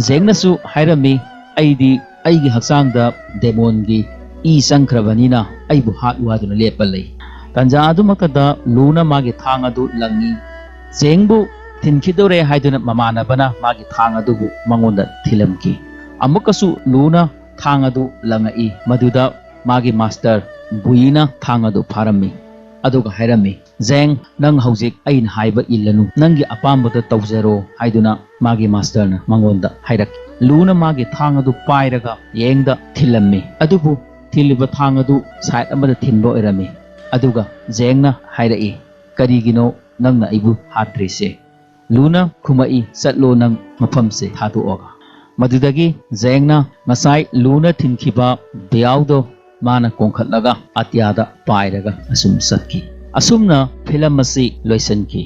ꯖꯦꯡꯅꯁꯨ ꯍꯥꯏꯔꯝꯃꯤ, "ꯑꯩꯗꯤ ꯑꯩꯒꯤ ꯍꯛꯆꯥꯡꯗ ꯗꯦꯃꯣꯟꯒꯤ ꯏ ꯆꯪꯈ꯭ꯔꯕꯅꯤꯅ ꯑꯩꯕꯨ ꯍꯥꯠꯂꯨ" ꯍꯥꯏꯗꯨꯅ ꯂꯦꯞꯄ ꯂꯩ꯫ ꯇꯥꯟꯖꯥ ꯑꯗꯨꯃꯛꯇꯗ ꯂꯨꯅ ꯃꯥꯒꯤ ꯊꯥꯡ ꯑꯗꯨ ꯂꯪꯉꯤ꯫ ꯖꯦꯡꯕꯨ ꯊꯤꯟꯈꯤꯗꯧꯔꯦ ꯍꯥꯏꯗꯨꯅ ꯃꯃꯥꯟꯅꯕꯅ ꯃꯥꯒꯤ ꯊꯥꯡ ꯑꯗꯨꯕꯨ ꯃꯉꯣꯟꯗ ꯊꯤꯜꯂꯝꯈꯤ꯫ ꯑꯃꯨꯛꯀꯁꯨ ꯂꯨꯅ ꯊꯥꯡ ꯑꯗꯨ ꯂꯪꯉꯛꯏ꯫ ꯃꯗꯨꯗ ꯃꯥꯒꯤ ꯃꯥꯁꯇꯔ ꯕꯨꯏꯅ ꯊꯥꯡ ꯑꯗꯨ ꯐꯥꯔꯝꯃꯤ꯫ ꯑꯗꯨꯒ ꯍꯥꯏꯔꯝꯃꯤ, "ꯖꯦꯡ, ꯅꯪ ꯍꯧꯖꯤꯛ ꯑꯩꯅ ꯍꯥꯏꯕ ꯏꯜꯂꯅꯨ, ꯅꯪꯒꯤ ꯑꯄꯥꯝꯕꯗ ꯇꯧꯖꯔꯣ" ꯍꯥꯏꯗꯨꯅ ꯃꯥꯒꯤ ꯃꯥꯁꯇꯔꯅ ꯃꯉꯣꯟꯗ ꯍꯥꯏꯔꯛꯈꯤ꯫ ꯂꯨꯅ ꯃꯥꯒꯤ ꯊꯥꯡ ꯑꯗꯨ ꯄꯥꯏꯔꯒ ꯖꯦꯡꯗ ꯊꯤꯜꯂꯝꯃꯤ꯫ ꯑꯗꯨꯕꯨ ꯊꯤꯜꯂꯤꯕ ꯊꯥꯡ ꯑꯗꯨ ꯁꯥꯏꯠ ꯑꯃꯗ ꯊꯤꯟꯕ ꯑꯣꯏꯔꯝꯃꯤ꯫ ꯑꯗꯨꯒ ꯖꯦꯡꯅ ꯍꯥꯏꯔꯛꯏ, "ꯀꯔꯤꯒꯤꯅꯣ ꯅꯪꯅ ꯑꯩꯕꯨ ꯍꯥꯠꯇ꯭ꯔꯤꯁꯦ?" ꯂꯨꯅ ꯈꯨꯝꯃꯛꯏ, "ꯆꯠꯂꯣ ꯅꯪ ꯃꯐꯝꯁꯦ ꯊꯥꯗꯣꯛꯑꯒ"꯫ ꯃꯗꯨꯗꯒꯤ ꯖꯦꯡꯅ ꯉꯁꯥꯏ ꯂꯨꯅ ꯊꯤꯟꯈꯤꯕ ꯕꯤꯌꯥꯎꯗꯣ ꯃꯥꯅ ꯀꯣꯡꯈꯠꯂꯒ ꯑꯇꯤꯌꯥꯗ ꯄꯥꯏꯔꯒ ꯑꯁꯨꯝ ꯆꯠꯈꯤ꯫ ꯑꯁꯨꯝꯅ ꯐꯤꯂꯝ ꯑꯁꯤ ꯂꯣꯏꯁꯤꯟꯈꯤ꯫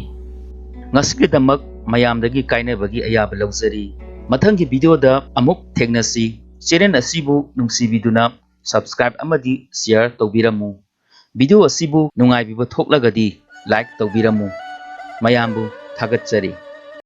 ꯉꯁꯤꯒꯤꯗꯃꯛ ꯃꯌꯥꯝꯗꯒꯤ ꯀꯥꯏꯅꯕꯒꯤ ꯑꯌꯥꯕ ꯂꯧꯖꯔꯤ꯫ ꯃꯊꯪꯒꯤ ꯚꯤꯗꯤꯑꯣꯗ ꯑꯃꯨꯛ ꯊꯦꯡꯅꯁꯤ꯫ ꯆꯦꯅꯦꯜ ꯑꯁꯤꯕꯨ ꯅꯨꯡꯁꯤꯕꯤꯗꯨꯅ ꯁꯕꯁꯀ꯭ꯔꯥꯏꯕ ꯑꯃꯗꯤ ꯁꯤꯌꯔ ꯇꯧꯕꯤꯔꯝꯃꯨ꯫ ꯚꯤꯗꯤꯑꯣ ꯑꯁꯤꯕꯨ ꯅꯨꯡꯉꯥꯏꯕꯤꯕ ꯊꯣꯛꯂꯒꯗꯤ ꯂꯥꯏꯛ ꯇꯧꯕꯤꯔꯝꯃꯨ꯫ ꯃꯌꯥꯝꯕꯨ ꯊꯥꯒꯠꯆꯔꯤ꯫